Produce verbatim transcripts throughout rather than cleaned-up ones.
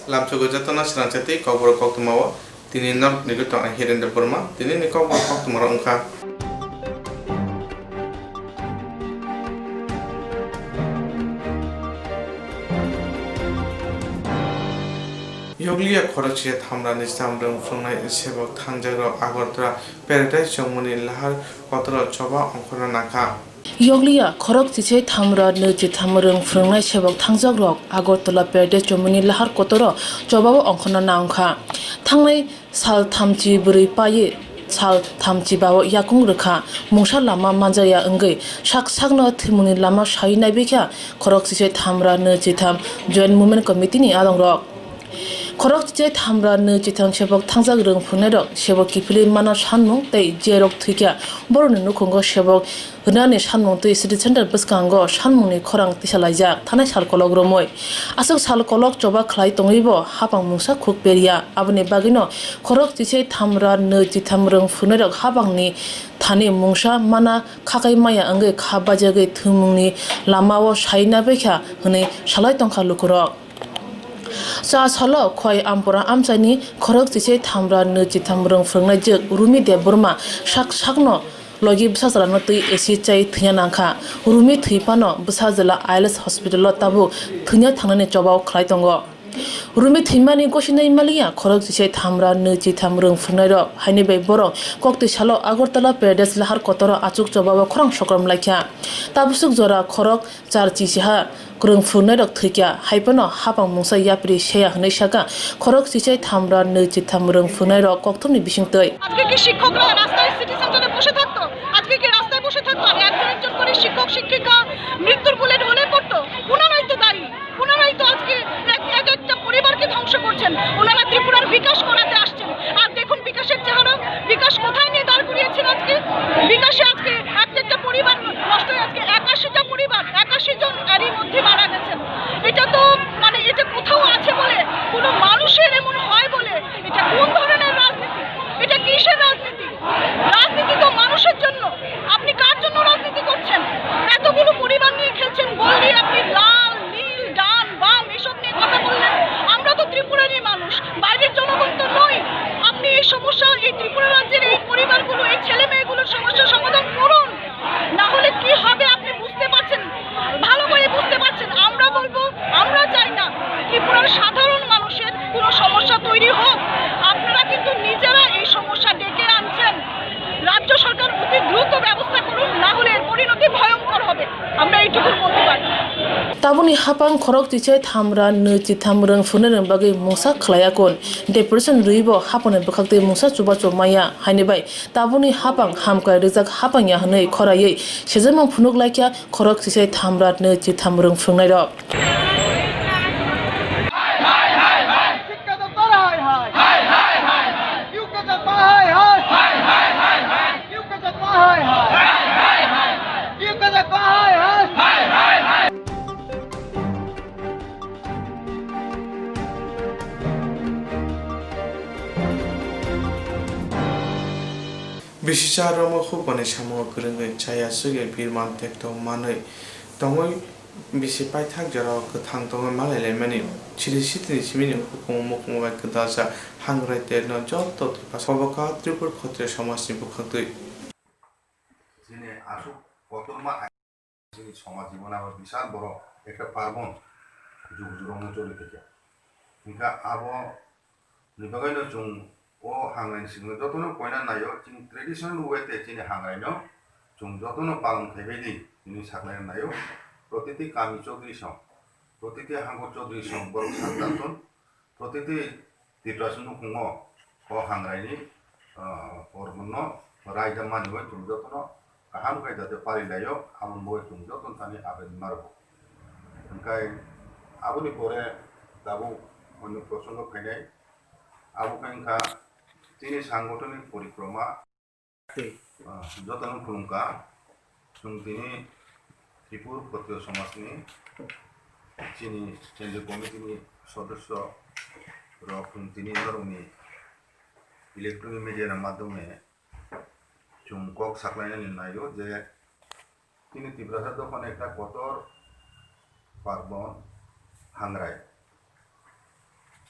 Lamsogo jotono srangsa tei kokborok koktwmao tini norok nigwi tong ang Hirendra Burma. Tinini kokborok koktwmarok wngkha. Yoglia khorokse thamrani chamrwng phwrwngnai sebok thangjakrok Agartala Paradise chongmani lahar kotoro choba ongkhorna nangkha. Yoglia khorok chichai thamra nwi chitham rwng phwrwngnai sebok thangjakrok Agartala Paradise chongmani lahar kotoro chobao ongkhorna nangkha. Thangnai sal thamchi bwrwi paiwi sal thamchi bao yakung rwkha, mungsa lama manjakya wngwi sak sakno thwimungni lama saiwi naibikha khorok chichai thamra nwi chitham Joint Movement Committee ni adongrok. Khorok chichai thamra nwi chitham sebok thangjak rwng phwrwngnairok sebok kiphilwi mana sanmung tei jerok thwikha borokni nukhungo sebok rwnani sanmung twi City Center bwskango sanmungni khorang tisalaijak thanai sal kolok romwi. Aswk sal kolok choba khlai tongwibo hapang mungsa khuk perya. Aboni bagwino khorok chichai thamra nwi chitham rwng phwrwngnairok hapangni thani mungsa mana khakai maya wngwi kha bajagwi thwimungni lamao sai naibikha hwnwi salai tongkha lukurok. Cha salo khoi ampora amchaini khorok chichai thamra nwi chitham rwng phwrwngnai jwk Rumi Debbarma sak sakno logi bwsajwlano twi acid chai thwina nangkha. Rumi thwi phano bwsajwla I L S hospital o tabuk thwina thangnani chobao khlai tongo. Rumi thwimani gosinai maliya khorok chichai thamra nwi chitham rwng phwrwngnairok haini bai borok koktwi salo Agartala Paradise lahar kotoro achuk chobao khorang sokrom laikha. Tabusuk jora khorok char chichiha kwrwng phwrwngnairok thwikha, hai phano hapang mungsa yapri seya hwnwi sakha khorok chichai thamra nwi chitham rwng phwrwngnairok kokthumni bisingtwi. আজকে কি শিক্ষকরা রাস্তায় সিটি সেন্টারে বসে থাকতো? আজকে কি রাস্তায় বসে থাকতো? আর একজন একজন করে শিক্ষক শিক্ষিকা মৃত্যুর কোলে ঢলে পড়তো? ওনারাই তো দায়ী, ওনারাই তো আজকে এক এক একটা পরিবারকে ধ্বংস করছেন। ওনারা ত্রিপুরার বিকাশ করাতে আসছেন, আর দেখুন বিকাশের চেহারা, বিকাশ কোথায় নিয়ে দাঁড় করিয়েছেন আজকে। বিকাশে আজকে একটা একটা পরিবার নষ্ট হয়ে আজকে একাশিটা পরিবার, একাশি জন এরই মধ্যে মারা গেছেন। এটা তো মানে এটা কোথাও আছে বলে, কোনো মানুষের এমন হয় বলে, এটা কোন ধরনের রাজনীতি? এটা কিসের রাজনীতি? রাজনীতি তো মানুষের জন্য। আপনি কার জন্য রাজনীতি করছেন? এতগুলো পরিবার নিয়ে খেলছেন, বললি আপনি লাল, নীল, ডান, বাম এসব নিয়ে কথা বললেন। আমরা তো ত্রিপুরারই মানুষ, বাইরের জনগণ তো নই। আপনি এই সমস্যা, এই ত্রিপুরা রাজ্যের এই পরিবারগুলো, এই ছেলে মেয়েগুলোর সমস্যা সমাধান করুন, না হলে কি হবে আপনি বুঝতে পারছেন, ভালো করে বুঝতে পারছেন। আমরা বলবো, আমরা চাই না ত্রিপুরার সাধারণ মানুষের কোনো সমস্যা তৈরি হোক। আপনারা কিন্তু নিজেরা এই সমস্যা ডেকে আনছেন। রাজ্য সরকার অতি দ্রুত ব্যবস্থা করুন, না হলে এর পরিণতি ভয়ঙ্কর হবে। আমরা এইটুকু বলতে পারি। Tabukni hapang khorok chichai thamra nwi chitham rwng phwrwngnairokni bagwi mungsa khlaiya kun. Depression rwibo hapangni bwkhaktwi mungsa chubachu maya haini bai tabukni hapang hamkrai rwjak hapangya hwnwi khoraiwi sejakmung phunuk laikha khorok chichai thamra nwi chitham rwng phwrwngnairok. Bisisa romo hukmani samungo kwrwngwi chaya swkya birman tekto manwi tongwi bisi paithak jorao kwthang tongwi malailaimani siri sitini simini hukumu mukumu bai kwdalsa hangrai terno joto twipasa koboka Tripur Khotriya somajni bwkhaktwi. Chini aswk kotorma Chini somaj jibon abo bisal borok ekta parbon jug jug wngwi choli thangkha. Hwnkhe abo ni bagwino chwng o hangrai ni simi jotono koina naio, chini traditional way tei chini hangrai no chwng jotono palon khaibai di hinwi saklaina naio. Protiti kami chodri song, protiti hango chodri song borok sak dan ton. Protiti Tiprasa nukhungo o hangrai ni, ah, porbo no raida mani bai chwng jotono kaham khe jate parilaio, abo bai chwng jotono thani abedi narwgo. Hwnkhe aboni pore tabuk onno prosongo phainai, abo khe wngkha chini sangothoni porikroma. Ah, jotono khulumkha. Chwng tini Tripur Khotriyo Somajni chini Kendriya Committee ni sodosyo rok chwng tini norokni electronic media ni madhyome chwng kok saklainani naio je chini Tiprasa dophani ekta kotor parbon hangrai.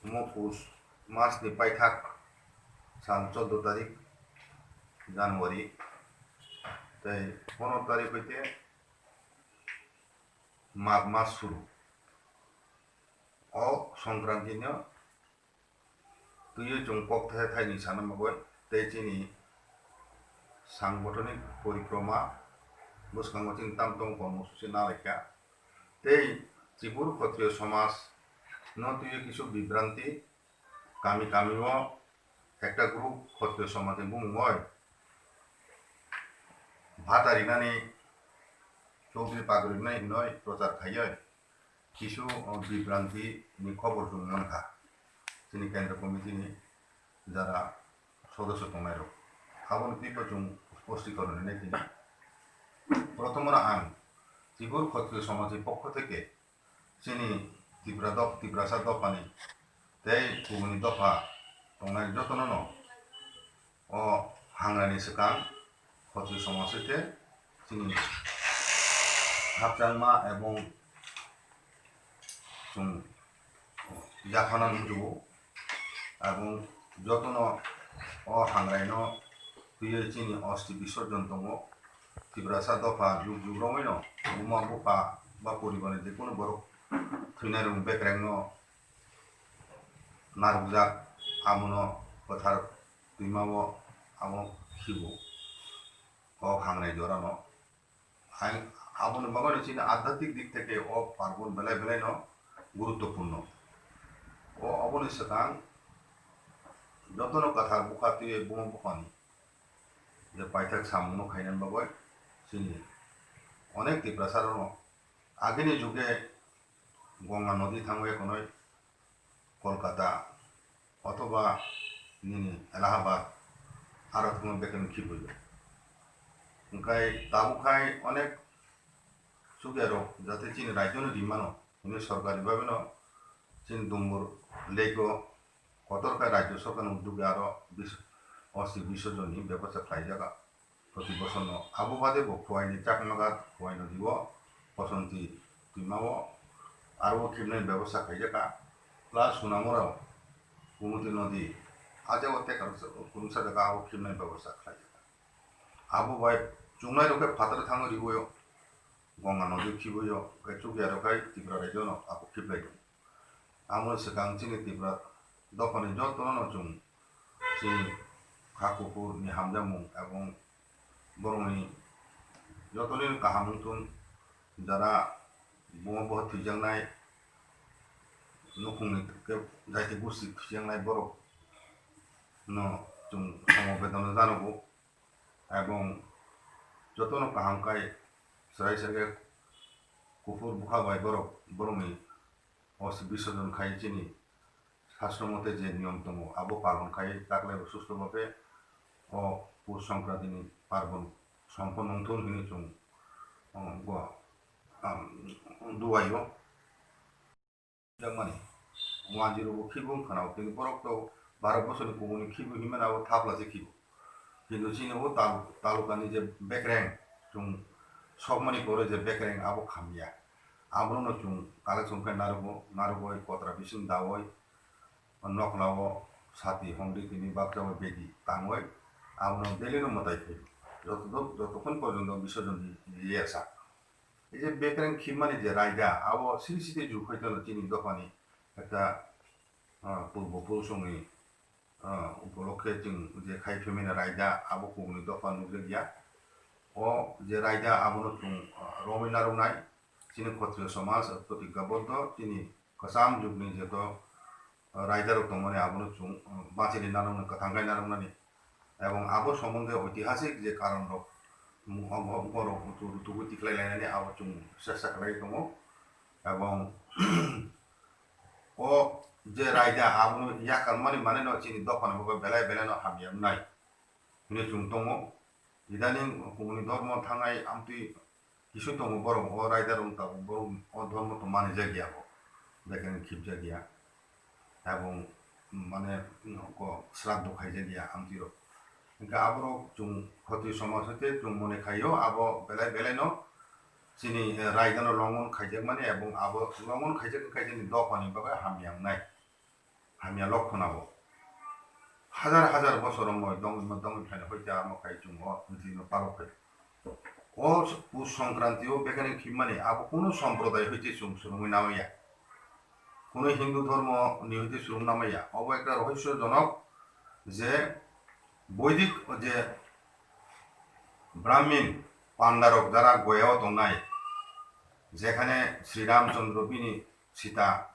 Omo pus mas ni paithak sal choddo tarik January, tei pondro tarik hoite Mag mas suru. O Songkranti no twiwi chwng kok thai thaini sana bagwi tei chini sangbothoni porikroma bwskango chini tam tong kormosuchi nalaikha. Tei Tripura Khotriyo Somaj no twiwi kisu bibranti kami kami o ekta group Khotriyo Somaj ni bumung oi bhata rinani, chokri pagri rinani hinoi prochar khaioi kisu, o, bibranti ni khobor chwng mankha chini kendra committee ni jara sodosyo tongnairok. Aboni twibo chwng spostikorno rinai tini. Prothomano ang Tripura Khotriyo Somaj ni pokho theke chini Tipra dop-, Tiprasa dophani tei kubuni dopha tongnai jotono no o hangrani swkang Khotriyo Somaj hoite chini khakchangma ebong chwng yaphana nukjago. Ebong jotono o hangraino twiwi chini osti bisorjon tongo. Tiprasa dopha jug jug romwino buma bupha ba poribarni jekunu borok thwinairokni bekrengno narwkjak, abono kwthar twimao abo khibo o hangrai jorano. Hai, aboni bagwino chini adhyatmik dik theke o parbon belai belai no guruttopurno. O, oboni swkang jotono kwthar bukha twiwi buma buphani je paithak samungno khainani bagwi chini onek Tiprasa rokno agini juge Ganga nodi thangwi ekonoi Kolkata othoba nini Allahabad aro thangma bekreng khibuio. Hwnkhe tabuk khai onek chukya rok jate chini rajyo no rimano, hwnwi sorkari bhabe no chini Dumbur lake o kotor khe rajyo sorkar ni uddog aro bis-, osti bisojonni bebosta khlaijak. Proti bochorno. Abo bade bo Khowai ni Chakmagat, Khowai nodi o Bosonti twima o aro o khibnani bebosta khaijak kha. Plus Sunamura o Gumoti nodi, a jaga o tei kwrwngsa jaga abo khibnani bebosta khlaijak kha. Abo bai chungnai rok khe phataro thangwi rwio, Ganga nodi o khibio, khe chukya rok khai Tripura rajyo no abo khiblai tongo. Amo swkang chini Tripura dophani jotono no chwng chini kha kuphur ni hamjakmung ebong borokni jotoni kaham wngthun, jara buma bohor thwijaknai, nukhungni khe jaiti gusti thwijaknai borok no chwng somobedono janogo ebong jotono kaham khai chwrai chwrai khe kuphur bwkha bai borok borokni osti bisorjon khai chini Shastro mote je niyom tongo, abo palon khai taklai bo susto bhabe o Pus Songkranti ni parbon sompon wngthun hwnwi chwng, um, bo, um, duaio. Jakmani wanjwi rok bo khibo wngkha na, tini borok to baro bosor ni kubuni khibo hinmani abo thapla se khibo. Kintu chini o tal-, taluka ni je bekreng, chwng sokmani pore je bekreng abo khamya. Abono no chwng collection khe narwgo, narwgwi kotra bising dawoi, nokla o sati hongdi tini baksa o bedi tangoi, abono daily no mwtai phi. Joto, jotokhon porjonto bisorjon liya sa. Ei je bekreng khimmani je raida, abo siri siri jukhaitano chini dophani ekta, ah, purbo purusongni, ah, upolokhe chwng je khai phaimani raida, abo kubuni dopha nukjakya. O je raida abono chwng, ah, romwi narwknai, chini Khotriyo Somaj, Protigyaboddo, chini kwcham jugni joto, ah, raida rok tongmani abono chwng, ah, bachili narwknani, kwthang khai narwknani. Ebong abo somonde oitihasik je karon rok, um, um, um, borok rutu-, rutugo tikhlai lainani abo chwng chesta khlai tongo. Ebong o je raida abono yakarmani maneno chini dophani bagwi belai belai no hamya wngnai hwnwi chwng tongo. Idaning kubuni dhormo thangnai amtwi kisu tongo borok o raida rok tabuk borok o dhormo to manijak ya bo, bekereng khibjak ya. Ebong mane ko sraddho khaijak ya amtwi rok. Hingke aborok chwng khoti somaj hoite chwng mone khaio abo belai belai no chini, eh, raida no longon khaijak mani ebong abo longon khaijak wngkha chini dophani bagwi hamya wngnai. hamya lokhonabo. Hajar hajar bosor wngwi dongwima dongwi phaina hoite amo khai chwng o prithibi no palok khai. O Pus Songkranti o bekereng khimmani abo kunu somprodai hoite chwng swrwngwi namaya. Kunu Hindu dhormo ni hoite swrwng namaya. Obo ekta rohosyo jonok je Boidik je Brahmin pandarok jara Goya o tongnai, jekhane Sri Ramchandra bini Sita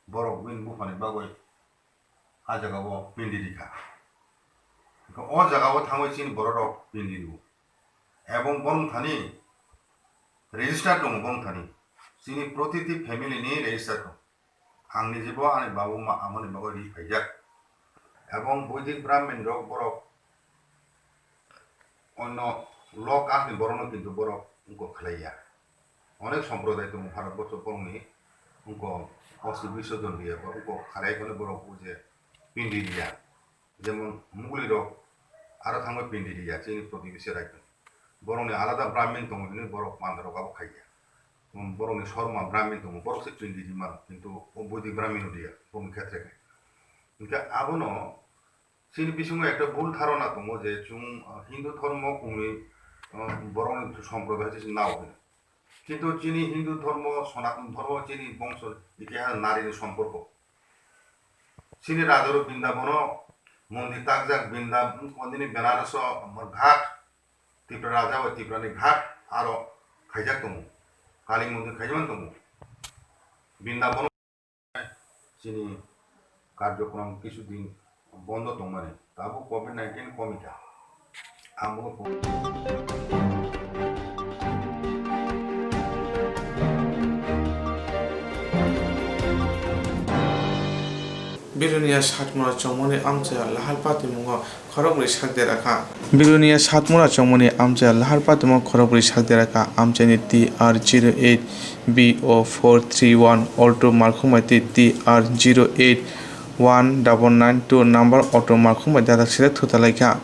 borok bini buphani bagwi a jaga o pindi rikha. Hwnkhe o jaga o thangwi chini borok rok pindi rio. Ebong borong thani register tongo, borong thani chini protiti family ni register tongo. Ang nijibo ani babu ma amoni bagwi ri phaijak. Ebong Boidik Brahmin rok borok onno lo caste ni borokno kintu borok wngkok khlaiya. Onek somprodai tongo Bharat borso borokni wngkok osti biso jon riya, borok wngkok khalai phano borok o je pindi riya. Jemon Muguli rok aro thangwi pindi riya chini protibesi raikhe. Borokni alada Brahmin tongo hwnwi borok panda rok abo khaiya. Borokni Sharma Brahmin tongo, borok se pindi ri mano, kintu o Boidik Brahmin no riya, borokni khetre khe. Hwnkhe abono chini bisingo ekta bhul dharona tongo je chwng, ah, Hindu dhormo kungni, ah, borokni somprodai se nao hwnwi. Kintu chini Hindu dhormo, Sanatan dhormo, chini bongso, itihas narini somporko. Chini rajaro Brindabono mondir takjak, Brinda-, mondini Benaroso ghat, Tipra raja bai Tiprani ghat aro khaijak tongo. Kali mondir khaijakmani tongo. Brindabono chini karjokrom kisu din bondo tongmani, tabuk covid nineteen komikha. Ang bono Bilonia Satmura chongmani amchai lahar patimungo khorokbrwi sak dera kha. Bilonia Satmura chongmani amchai lahar patimo khorokbrwi sak dera kha. Amchaini T R zero eight B O four three one Alto markhung bai tei T R zero eight one double nine two number auto markhung bai dadak sere thutalai kha.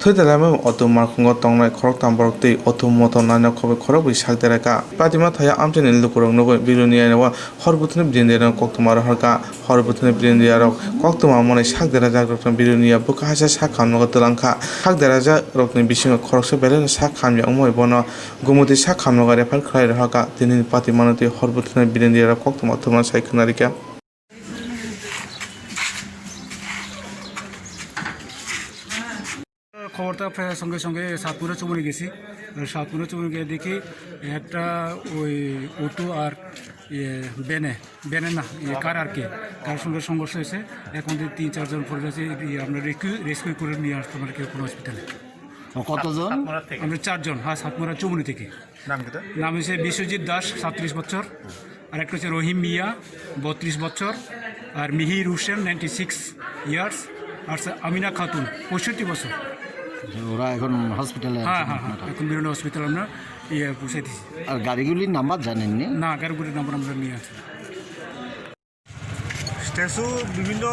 Thutalai auto markhungo tongnai khoroktham borok tei auto motor naina khorokbrwi sak dera kha. Patima thaya amchaini lukurok nugwi Bilonia o hor buthuni brindirano koktwma rohor kha. Hor buthuni brindirarok koktwma mwnwi sak derajak rokno Bilonia bwkha haisa sak hamnago twlang kha. Sak derajak rokni bisingo khoroksa belai no sak hamya wngmani bono gumutwi sak hamnago refer khlai rohor kha. Tinini patimano tei hor buthuni brindirarok koktwma thumna sai khna rikha. খবরটা পেয়ে সঙ্গে সঙ্গে সাতপুরা চৌমুহনী গেছি। আর সাতপুরা চৌমুহনী গিয়ে দেখি একটা ওই অটো আর ইয়ে ভ্যানে, ভ্যানে না, ইয়ে কার আর কি, কার সঙ্গে সংঘর্ষ হয়েছে। এখন যে তিন চারজন পড়ে আছে, এই আমরা রেস্কিউ, রেস্কিউ করে নিয়ে আসতাম আর কি কোনো হসপিটালে। ও, কতজন? সাতমুরা থেকে। আমরা চারজন, হ্যাঁ, সাতমুরা চৌমুহনী থেকে। নাম কি তার? নাম হচ্ছে বিশ্বজিৎ দাস, সাতত্রিশ বছর, আর একটা হচ্ছে রহিম মিয়া, বত্রিশ বছর, আর মিহির হোসেন, নাইনটি সিক্স ইয়ার্স, আর হচ্ছে আমিনা খাতুন, পঁয়ষট্টি বছর। ওরা এখন হসপিটালে আছে হ্যাঁ, হ্যাঁ, হ্যাঁ, আপনারা? এখন বিভিন্ন হসপিটাল আমরা ইয়ে পৌঁছে দিছি। আর গাড়িগুলির নাম্বার জানেননি? না, গাড়িগুলির নাম্বার আমরা নিয়ে আসি। স্ট্যাচু বিভিন্ন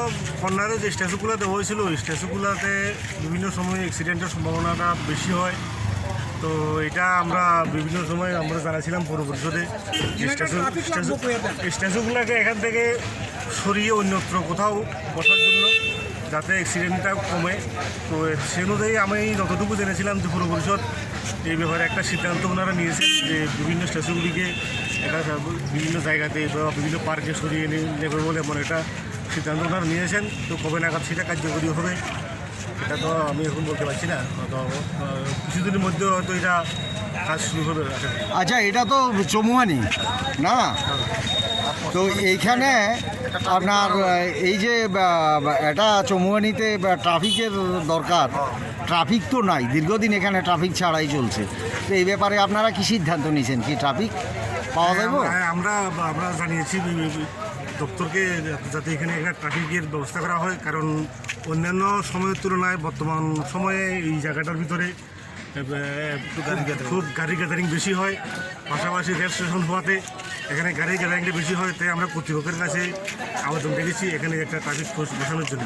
কর্নারে যে স্ট্যাচুগুলো দেওয়া হয়েছিল, ওই স্ট্যাচুগুলোতে বিভিন্ন সময় অ্যাক্সিডেন্টের সম্ভাবনাটা বেশি হয়। তো এটা আমরা বিভিন্ন সময় আমরা জানাছিলাম পৌর পরিষদে যে স্ট্যাচু, স্ট্যাচু, স্ট্যাচুগুলোকে এখান থেকে সরিয়ে অন্যত্র কোথাও বসার জন্য, যাতে অ্যাক্সিডেন্টটা কমে। তো সে অনুযায়ী আমি যতটুকু জেনেছিলাম যে পৌর পরিষদ এই ব্যাপারে একটা সিদ্ধান্ত ওনারা নিয়েছেন যে বিভিন্ন স্ট্যাচুগুলিকে একটা বিভিন্ন জায়গাতে বা বিভিন্ন পার্কে সরিয়ে নে-, নেবে বলে এমন একটা সিদ্ধান্ত ওনারা নিয়েছেন। তো কবে নাগাদ সেটা কার্যকরী হবে, এটা তো আমি এখন বলতে পারছি না। তো, আহ, কিছুদিনের মধ্যে হয়তো এটা কাজ শুরু হবে, আশা করি। আচ্ছা, এটা তো চৌমুহনী, না? তো এইখানে আপনার, আহ, এই যে, আহ, এটা চৌমুহনীতে, আহ, ট্রাফিকের দরকার, ট্রাফিক তো নাই, দীর্ঘদিন এখানে ট্রাফিক ছাড়াই চলছে। তো এই ব্যাপারে আপনারা কি সিদ্ধান্ত নিয়েছেন? কি ট্রাফিক পাওয়া হ্যাঁ, যাবে? আমরা, হ্যাঁ, আমরা, আমরা জানিয়েছি বি-, বি-, বি-, দপ্তরকে যাতে এখানে একটা ট্রাফিকের ব্যবস্থা করা হয়, কারণ অন্যান্য সময়ের তুলনায় বর্তমান সময়ে এই জায়গাটার ভিতরে, এ, খুব গাড়ি গ্যাদারিং বেশি হয়, পাশাপাশি রেল স্টেশন হওয়াতে এখানে গাড়ি গ্যাদারিংটা বেশি হয়, তাই আমরা কর্তৃপক্ষের কাছে আবেদন রেখেছি এখানে একটা ট্রাফিক ফোর্স বসানোর জন্য।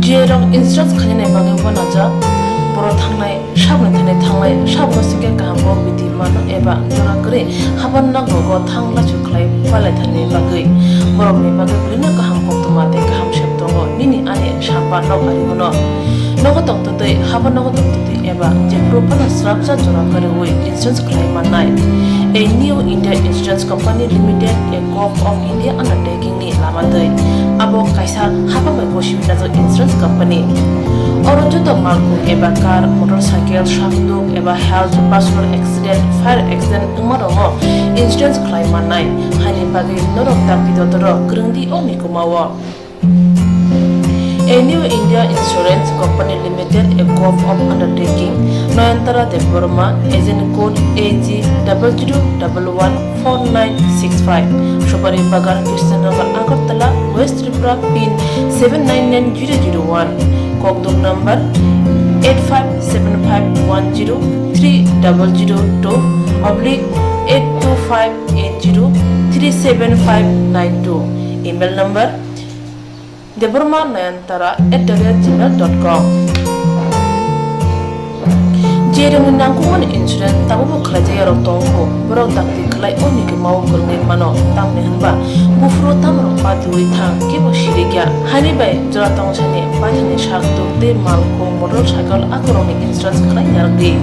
G A rok instruct khainani bagwi uanajak. Borok thangnai sabni thani thanglai sabno singkhe kaham kok bidi mano eba jora kwrwi haban nok rogo thang lachu khlai palai thani bagwi borokni bagwi belino kaham koktwma tei kaham sep tongo nini ani samba nok ari bono. Nogo tongtwtwi haban nogo tongtwtwi eba jephuru phano srapsa jora kwrwi insurance khlai mannai. A New India Insurance Company Limited, a Gov of India undertaking ni lama twi. Abo kaisa hapang bai gosi wngjak insurance company. Oro joto malkhung eba car, motorcycle, sakduk eba health, personal accident, fire accident wngma rokno insurance khlai mannai. Haini bagwi norok dakti dotoro kwrwng di o mikuma o. A New India Insurance Company Limited, a Gov of undertaking, Nayantara Debbarma, agent code A G double zero double one four nine six five, Subari Bagan, Krishnanagar, Agartala, West Tripura, pin seven nine nine zero zero one, Kokduk number eight five seven five one zero three double zero two oblique eight two five eight zero three seven five nine two, email number Debbarma Nayantara at the rate gmail dot com. Je rwngni nangkukmani insurance tabukbo khlaijak yarok tongkho, borok dakti khlai o mikima o kwrwngwi mano, tamni hwnba buphuru tamrok patiwi thang kebo sirikya. Haini bai jora tongsani paithani sak tuk tei malkhung motor cycle akorokni insurance khlai narwkdi.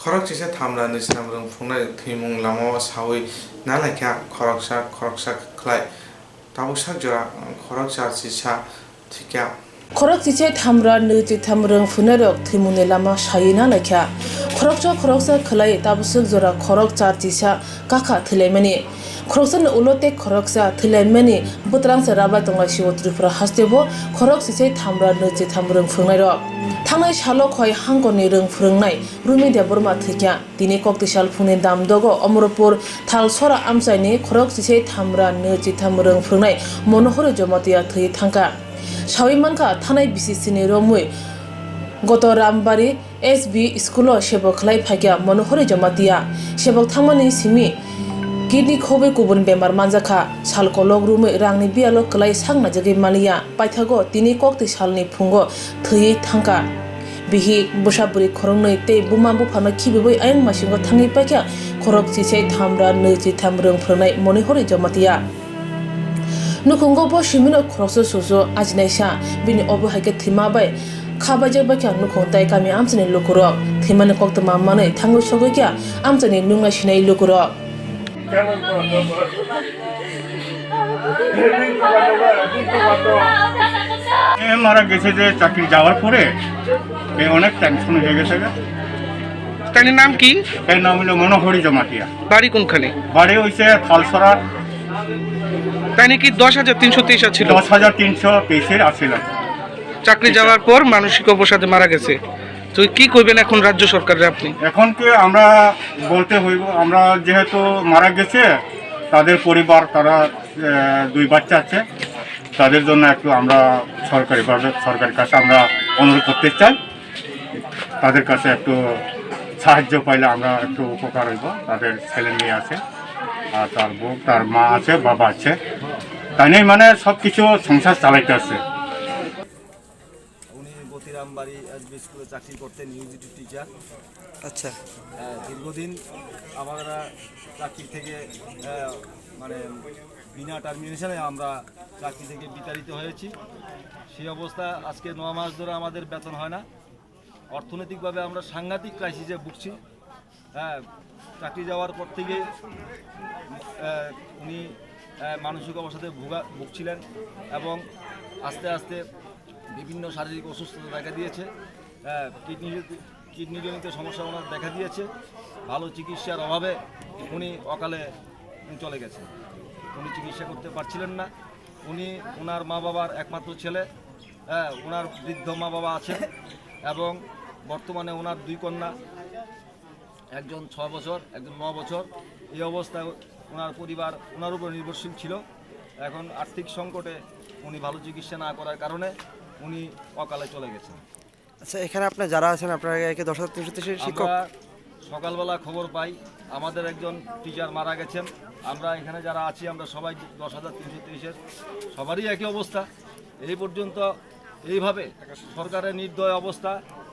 Khorok chisa thamra nwi swnam rwng phungnai thwimung lamao saui nalaikha khoroksa khoroksa khlai. Tabuk sak jora khorok char chisa thwikha. Khorok chichai thamra nwi chitham rwng phunai rok thwimungni lama saywi na laikha. Khoroksa khoroksa khwlai tabuk sak jora khorok char chisa kakha thwilaimani. Khoroksani ulo tei khoroksa thwilaimani bwtrangsa rabai tonglai sio Tripura hasteo khorok chichai thamra nwi chitham rwng phungnai rok. Thangnai salo khoi hangkorni rwng phwrwngnai Rumi Debbarma thwikha. Tini kokti salphungni damdogo Omorpur Thalsora amchaini khorok chichai thamra nwi chitham rwng phwrwngnai Monohori Jamatia thwi thangkha. Sawi mankha, thanai B C C ni romwi Goto Rambari S B school o sebo khlai phaikha Monohori Jamatia. Sebok thangmani simi kidney khobwi kubun bemar manjakha. Sal kolok romwi rangni biyalo kwlai sak naijagwi maliya. Paithago tini kokti salni phungo thwiwi thangkha. Bihik, bwsa bwrwi khoroknwi tei buma buphano khibiwi ayang masingo thangwi paikha khorok chichai thamra nwi chitham rwng phwrwngnai Monohori Jamatia. Nukhungo bo simino khoroksa susu ajinaisa, bini obo hai khe thwima bai kha baijak baikha nukhung tei kami amchaini lukurok. Thwimani koktwma manwi thangwi sogwi kha amchaini nungnai sinai lukurok. এ মারা গেছে যে চাকরি যাওয়ার পরে এ অনেক টেনশন হয়ে গেছে গা। তাইনের নাম কি? এর নাম হলো মনোহরি জমাতিয়া। বাড়ি কোনখানে? বাড়ি হইছে থালসরা। তাইনি কি দশ হাজার তিনশো তেইশ আছিল? দশ হাজার তিনশো তেইশের আছিল। চাকরি যাওয়ার পর মানসিক অবসাদে মারা গেছে। তো কি কইবেন এখন রাজ্য সরকাররে আপনি? এখন কি আমরা বলতে হইব, আমরা যেহেতু মারা গেছে, তাদের পরিবার, তারা, আহ, দুই বাচ্চা আছে, তাদের জন্য একটু আমরা সরকারিভাবে, সরকারের কাছে আমরা অনুরোধ করতে চাই, তাদের কাছে একটু সাহায্য পাইলে আমরা একটু উপকার হইব। তাদের ছেলে মেয়ে আছে, আর তার বউ, তার মা আছে, বাবা আছে, তাই নেই মানে সব কিছু সংসার চালাইতে আছে। উনি গতিরামবাড়ি এসবি স্কুলে চাকরি করতেন, ইউজিটি টিচার। আচ্ছা। হ্যাঁ, দীর্ঘদিন আমরা চাকরি থেকে, আহ, মানে, বিনা টার্মিনেশনে আমরা চাকরি থেকে বিতাড়িত হয়েছি। সেই অবস্থা আজকে ন মাস ধরে আমাদের বেতন হয় না। অর্থনৈতিকভাবে আমরা সাংঘাতিক ক্রাইসিসে ভুগছি। হ্যাঁ, চাকরি যাওয়ার পর থেকে, আহ, উনি, আহ, মানসিক অবসাদে ভুগা-, ভুগছিলেন এবং আস্তে আস্তে বিভিন্ন শারীরিক অসুস্থতা দেখা দিয়েছে। আহ, কিডনি, কিডনিজনিত সমস্যা ওনার দেখা দিয়েছে। ভালো চিকিৎসার অভাবে উনি অকালে চলে গেছেন। উনি চিকিৎসা করতে পারছিলেন না। উনি ওনার মা বাবার একমাত্র ছেলে। হ্যাঁ, ওনার বৃদ্ধ মা বাবা আছেন এবং বর্তমানে ওনার দুই কন্যা, একজন ছ বছর, একজন ন বছর। এই অবস্থায় ওনার পরিবার ওনার উপর নির্ভরশীল ছিল। এখন আর্থিক সংকটে উনি ভালো চিকিৎসা না করার কারণে উনি অকালে চলে গেছেন। আচ্ছা, এখানে আপনার যারা আছেন, আপনারা কি দশ হাজার তিনশো তেইশের শিক্ষক? আমরা সকালবেলা খবর পাই, আমাদের একজন টিচার মারা গেছেন। আমরা এখানে যারা আছি, আমরা সবাই দশ হাজার তিনশো তেইশের, সবারই একই অবস্থা। এই পর্যন্ত এইভাবে সরকারের নির্দয় অবস্থা,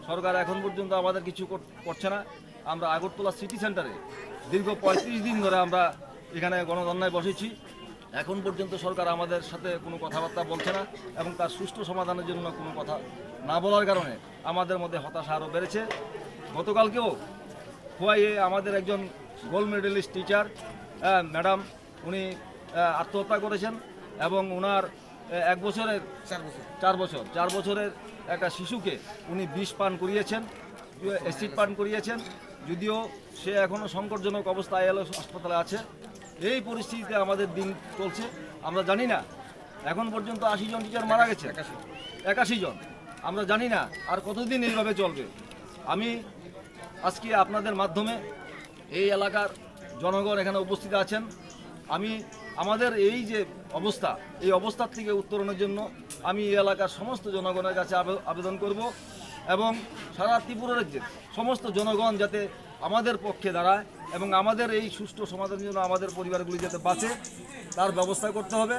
সরকার এখন পর্যন্ত আমাদের কিছু কর-, করছে না। আমরা আগরতলা সিটি সেন্টারে দীর্ঘ পঁয়ত্রিশ দিন ধরে আমরা এখানে গণধর্নায় বসেছি। এখন পর্যন্ত সরকার আমাদের সাথে কোনো কথাবার্তা বলছে না এবং তার সুষ্ঠু সমাধানের জন্য কোনো কথা না বলার কারণে আমাদের মধ্যে হতাশা আরও বেড়েছে। গতকালকেও খোয়াইয়ে আমাদের একজন গোল্ড মেডেলিস্ট টিচার, আহ, ম্যাডাম, উনি, আহ, আত্মহত্যা করেছেন এবং ওনার, আহ, এক বছরের চার বছর। চার বছর, চার বছরের একটা শিশুকে উনি বিষ পান করিয়েছেন, অ্যাসিড পান করিয়েছেন। যদিও সে এখনও সংকটজনক অবস্থায় এলো হাসপাতালে আছে। এই পরিস্থিতিতে আমাদের দিন চলছে। আমরা জানি না, এখন পর্যন্ত আশি জন টিচার মারা গেছে, একাশি। একাশি জন। আমরা জানি না আর কতদিন এইভাবে চলবে। আমি আজকে আপনাদের মাধ্যমে এই এলাকার জনগণ এখানে উপস্থিত আছেন, আমি আমাদের এই যে অবস্থা, এই অবস্থার থেকে উত্তরণের জন্য আমি এই এলাকার সমস্ত জনগণের কাছে আবে-, আবেদন করব এবং সারা ত্রিপুরা রাজ্যের সমস্ত জনগণ যাতে আমাদের পক্ষে দাঁড়ায় এবং আমাদের এই সুষ্ঠু সমাধানের জন্য আমাদের পরিবারগুলি যাতে বাঁচে, তার ব্যবস্থা করতে হবে।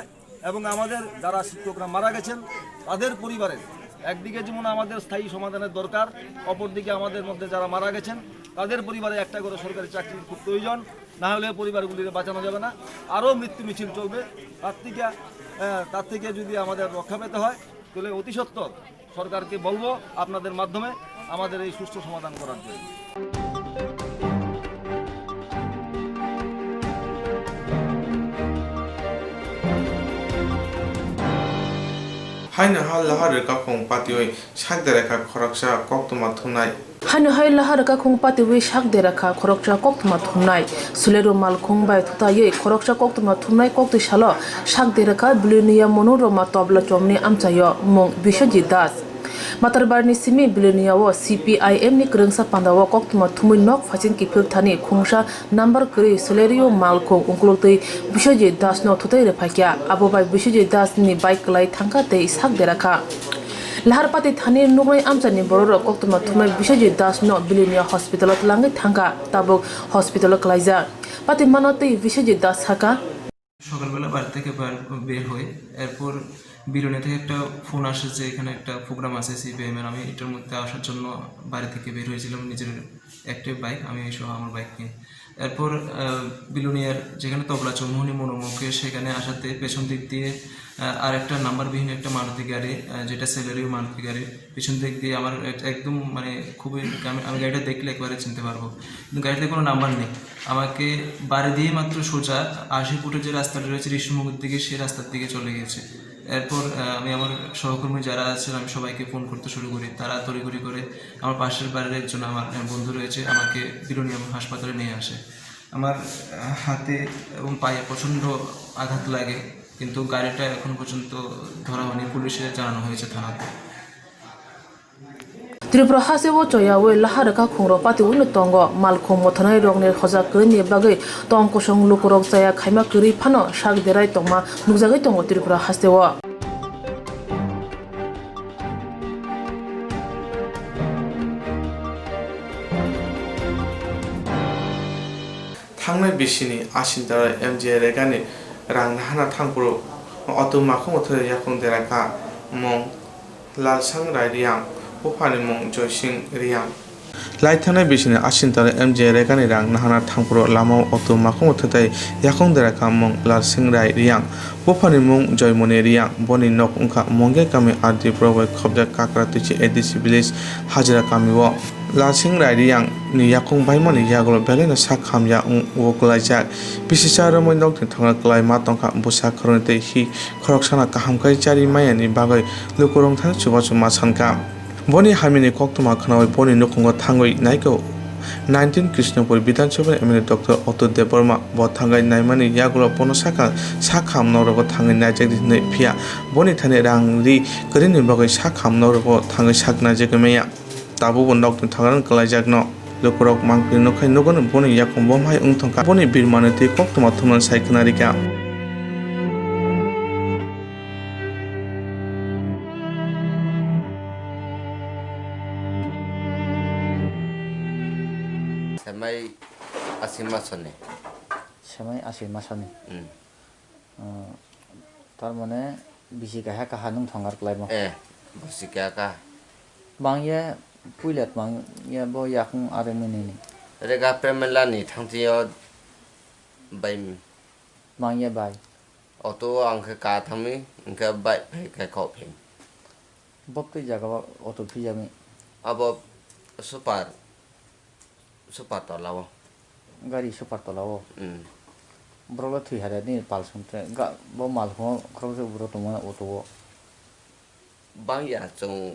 এবং আমাদের যারা শিক্ষকরা মারা গেছেন, তাদের পরিবারের একদিকে যেমন আমাদের স্থায়ী সমাধানের দরকার, অপরদিকে আমাদের মধ্যে যারা মারা গেছেন, তাদের পরিবারে একটা করে সরকারি চাকরির খুব প্রয়োজন, না হলে পরিবারগুলিকে বাঁচানো যাবে না। আরও মৃত্যু মিছিল চলবে। তার থেকে, আহ, তার থেকে যদি আমাদের রক্ষা পেতে হয়, তাহলে অতি সত্বর সরকারকে বলবো আপনাদের মাধ্যমে আমাদের এই সুষ্ঠু সমাধান করার জন্য। Haino ha lahar rwkakhung patiwi sak derakha khoroksa koktwma thumnai. Haino hai lahar rwkakhung patiwi sak derakha khoroksa koktwma thumnai. Sulero malkhung bai thutaiwi khoroksa koktwma thumnai koktwi salo sak derakha Bilonia Monoroma Tobla chomni amchaio mung Biswajit Das. Matarbarni simi Bilonia o C P I M ni kwrwngsa panda o koktwma thumwi nok phaising kiphil thani khungsa number kwrwi Solerio malkhung ukuluk twi Biswajit Das no thutai rwphaikha. Abo bai Biswajit Das ni bike kwlai thangkha tei sak derakha. Lahar pati thani nuknai amchani bororok koktwma thumnai Biswajit Das no Bilonia hospital o twlangwi thangkha, tabuk hospital o kwlaijak. Pati mano tei Biswajit Das sakha. সকালবেলা বাড়ি থেকে বার-, বের হই। এরপর বিলোনিয়া থেকে একটা ফোন আসে যে এখানে একটা প্রোগ্রাম আছে সিপিআইএম এর। আমি এটার মধ্যে আসার জন্য বাড়ি থেকে বের হয়েছিলাম নিজের একটাই বাইক, আমি সহ আমার বাইক নিয়ে। এরপর, আহ, বিলোনিয়ার যেখানে তবলা চৌমুহনী মনোমুখে, সেখানে আসাতে পেছন দিক দিয়ে, আহ, আর একটা নাম্বারবিহীন একটা মারুতি গাড়ি, আহ, যেটা সেলেরিও মারুতি গাড়ি, পিছন দিক দিয়ে আমার এক-, একদম মানে খুবই, আমি, আমি গাড়িটা দেখলে একবারে চিনতে পারবো, কিন্তু গাড়িতে কোনো নাম্বার নেই। আমাকে বাড়ি দিয়ে মাত্র সোজা আশি ফুটের যে রাস্তাটা রয়েছে ঋষিমুখের দিকে, সেই রাস্তার দিকে চলে গেছে। এরপর, আহ, আমি আমার সহকর্মী যারা আছেন, আমি সবাইকে ফোন করতে শুরু করি। তারা তড়িঘড়ি করে আমার পাশের বাড়ির একজন আমার, আহ, বন্ধু রয়েছে, আমাকে বিলোনিয়া হাসপাতালে নিয়ে আসে। আমার, আহ, হাতে এবং পায়ে প্রচণ্ড আঘাত লাগে, কিন্তু গাড়িটা এখন পর্যন্ত ধরা হয়নি, পুলিশে জানানো হয়েছে থানাতে। Tripura haste o choyawi lahar rwkha khungrok patiwi no tongo. Malkhung mothanai rokni hoja kwrwini bagwi tong kosong lukurok chaya khaima kwrwi phano sak derai tongma nukjagwi tongo Tripura haste o. Thangnai bisini Ashin Tara M J Regani rang nahana thangphuru auto makhungo thwi yakung dera kha mung Lalsang Rai Riang, buphani mung Joysing Riang. Lai thangnai bisini Ashin Tara M J Regani rang nahana thangphuru lamao auto makhungo thwi yakung dera kha mung Lalsing Rai Riang, buphani mung Joymoni Riang. Boni nok wngkha Mongya kami R D block bai khobjak Kakra Twisi A D C village Hajira kamio. Lalsing Rai Riang ni yakung baimani yagulo belai no sak hamya wng-, wo kwlaijak. Bisi cha romwi nokni thangna kwlai ma tongkha, bwsa khoroknwi tei hi khoroksano kaham khe chari maya ni bagwi lukurok thani chubachu ma sankha. Boni hamya ni koktwma khwnawi boni nukhungo thangwi naikhe nineteen Krishnapur Bidhan Sabha ni M L A Doctor Atul Debbarma bo thangwi naimani yagulo bono sakha sak ham nokrogo thangwi naijak di hwnwi, phiya boni thani rang ri kwrwini bagwi sak ham nokrogo thangwi sak naijagwi maya. Tabukbo nokni thangrang kwlaijakno lukurok mangpili nukhai nugo boni yakung bomhai wng thangkha. Boni birmani twi koktwma thumnani sai khwnarikha. Asi masoni. Semai asi masani. Hmm. Oh, tar mane bisi kaha kaha nung thongar klaimo. Eh, bisi kaha kaha. Bangya puilat bangya bo yakung are minini. Rega pemela ni thangtio bai. Bangya bai. Auto ang khe ka thangmi, hwnkhe bike phai khe kok phai. Bok twi jaga o auto phiyami. Abo super, super tola o. Gari super tola o. Hmm. Borok le thwi hada ni pal song tre. Ga, bo mal ho khorok se borok tongma auto o. Bang ya chwng,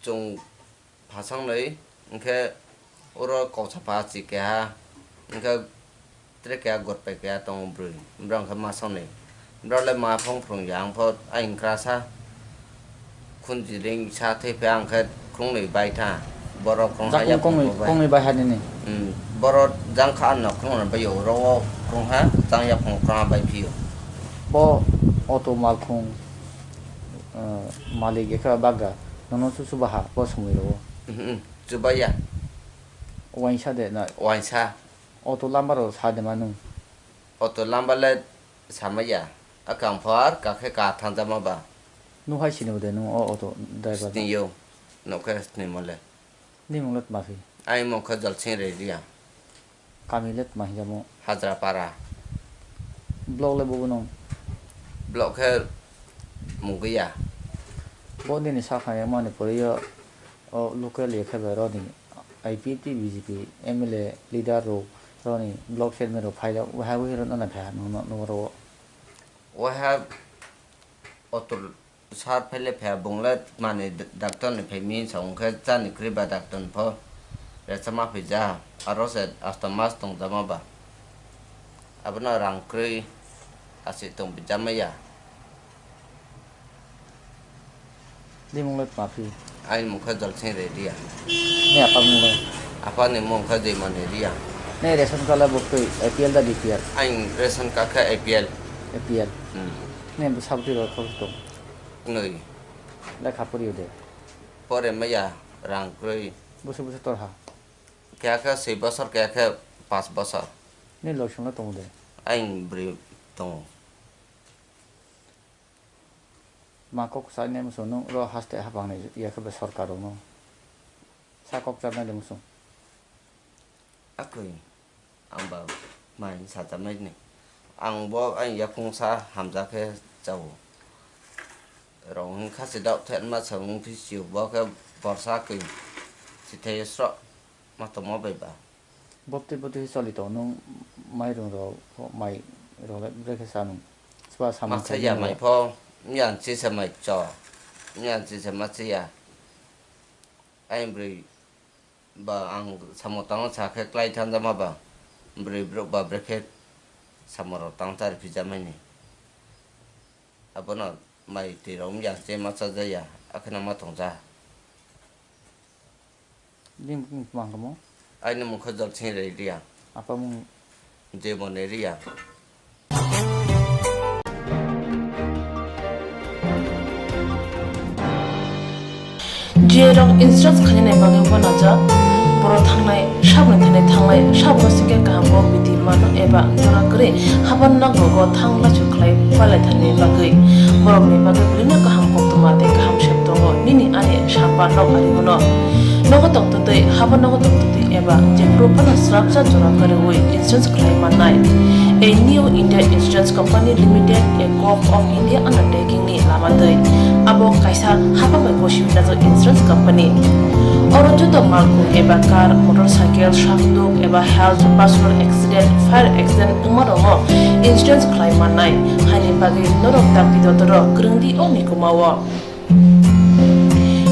chwng phasang nai, hwnkhe oro koksa pha chi keha, hwnkhe tre keha got pai keha tongo bwrwi, borok hwnkhe masang nai, borok le ma phung phung ya, ang pho aying kra sa khunji ring sa thwi phe ang khe khung nwi bai tha, borok khung ha Jakung ya kongwi, phung bai. Kongwi bai ha nini. Hmm, borok jang kha ano khung no bai yo, oro o khung ha jang ya phung khung ha bai phi yo. Bo auto malkhung, eh, malik ekha baga, nono chuchu baha, bo sumui ro. Mhm, chuba ya. Wainsa de na. Wainsa. Auto lamba ro sa de manu. Auto lamba le sama ya. Akang phar kakhe ka thang jama ba. Nu hai sini de nu o auto driver. Sini yo. No khe sini mole. Ni mung le tma phi? Ai mung khe Jolsing Redia. Kami le tma hinjamo? Hajrapara. Block le bobo nung? Block khe Mugiya. Bo nini sakha yang mani pori yo, o local ye khe bai roni I P F T, B J P, M L A, leader rok, roni block chairman rok phai rok, wahai wahai rok nana phai ha nung, nung, nung ro. Wahai otul. Sar phaile phai bung le mani doctor ni phai mi sa hwnkhe chani kwrwi ba doctor ni pho resa ma phai ja, aro se asto mas tong jama ba, abono rang kwrwi asi tong bi jama ya. Ni mung le tma phi? Aini mung khe Jolsing Redia. Ni apa mung le? Apa ni mung khe Joymani Reang. Ni ration card le buktwi A P L da B P L? Aini ration card khe A P L. A P L. Hmm. Ni bo sabti rok khorok tong. Nui. Lekha poriyo de. Pore maya rang kwrwi. Busu busu torha. Keha khe swi bosor, keha khe pas bosor. Ni loisong no tongo de. Aini bwrwi tongo. Ma kok sai ne musu nung ro haste hapang ni ya khe be sorkar rok no. Sa kok char nai de musu. Akoi, ang ba mai sajamai ni. Ang bo ang yaphung sa hamja khe chao. Rong hwn kha se dok the ma sa wng phi sio bo khe borsa koi. Sithai sro ma tongma bai ba. Bopti bopti choli tong nung mai rung rok mai rok le brekhe sa nung. Swa samung Masa khe ya nung mai rok. Pho, miyan chi se mai cho. Miyan chi se ma chi ya. Ayang bwrwi ba ang samung tangma sa khe klai thanjama ba, bwrwi borok ba brekhe samung rok tang chari phijamani. Abono mai twi rok wngya se ma chajaya, akheno ma tongja. Bini bukung tma hwnkhamo? Aini mung khe Jolsing Reang. Apa mung? Jemon Reang. G A rok insurance khainani bagwi uanajak, borok thangnai saboni thani thanglai saboro sikhe kaham bo bidi mano eba jora kwrwi haban nokrogo thang lachu khlai palai thani bagwi. Borokni bagwi belino kaham koktwma tei kaham sep tongo nini ani samba nok ari hwno. Nogo tongtwtwi haban nogo tongtwtwi eba jephuru phano srapsa jora kwrwi insurance khlai mannai. A New India Insurance Company Limited, a Govt of India undertaking ni lama twi. Abo kaisa hapang bai gosi hwnjak insurance company. Oro joto malkhung eba car, motorcycle, sakduk eba health, personal accident, fire accident wngma rokno insurance khlai mannai. Haini bagwi norok dakti dotoro kwrwngdi o mikuma o.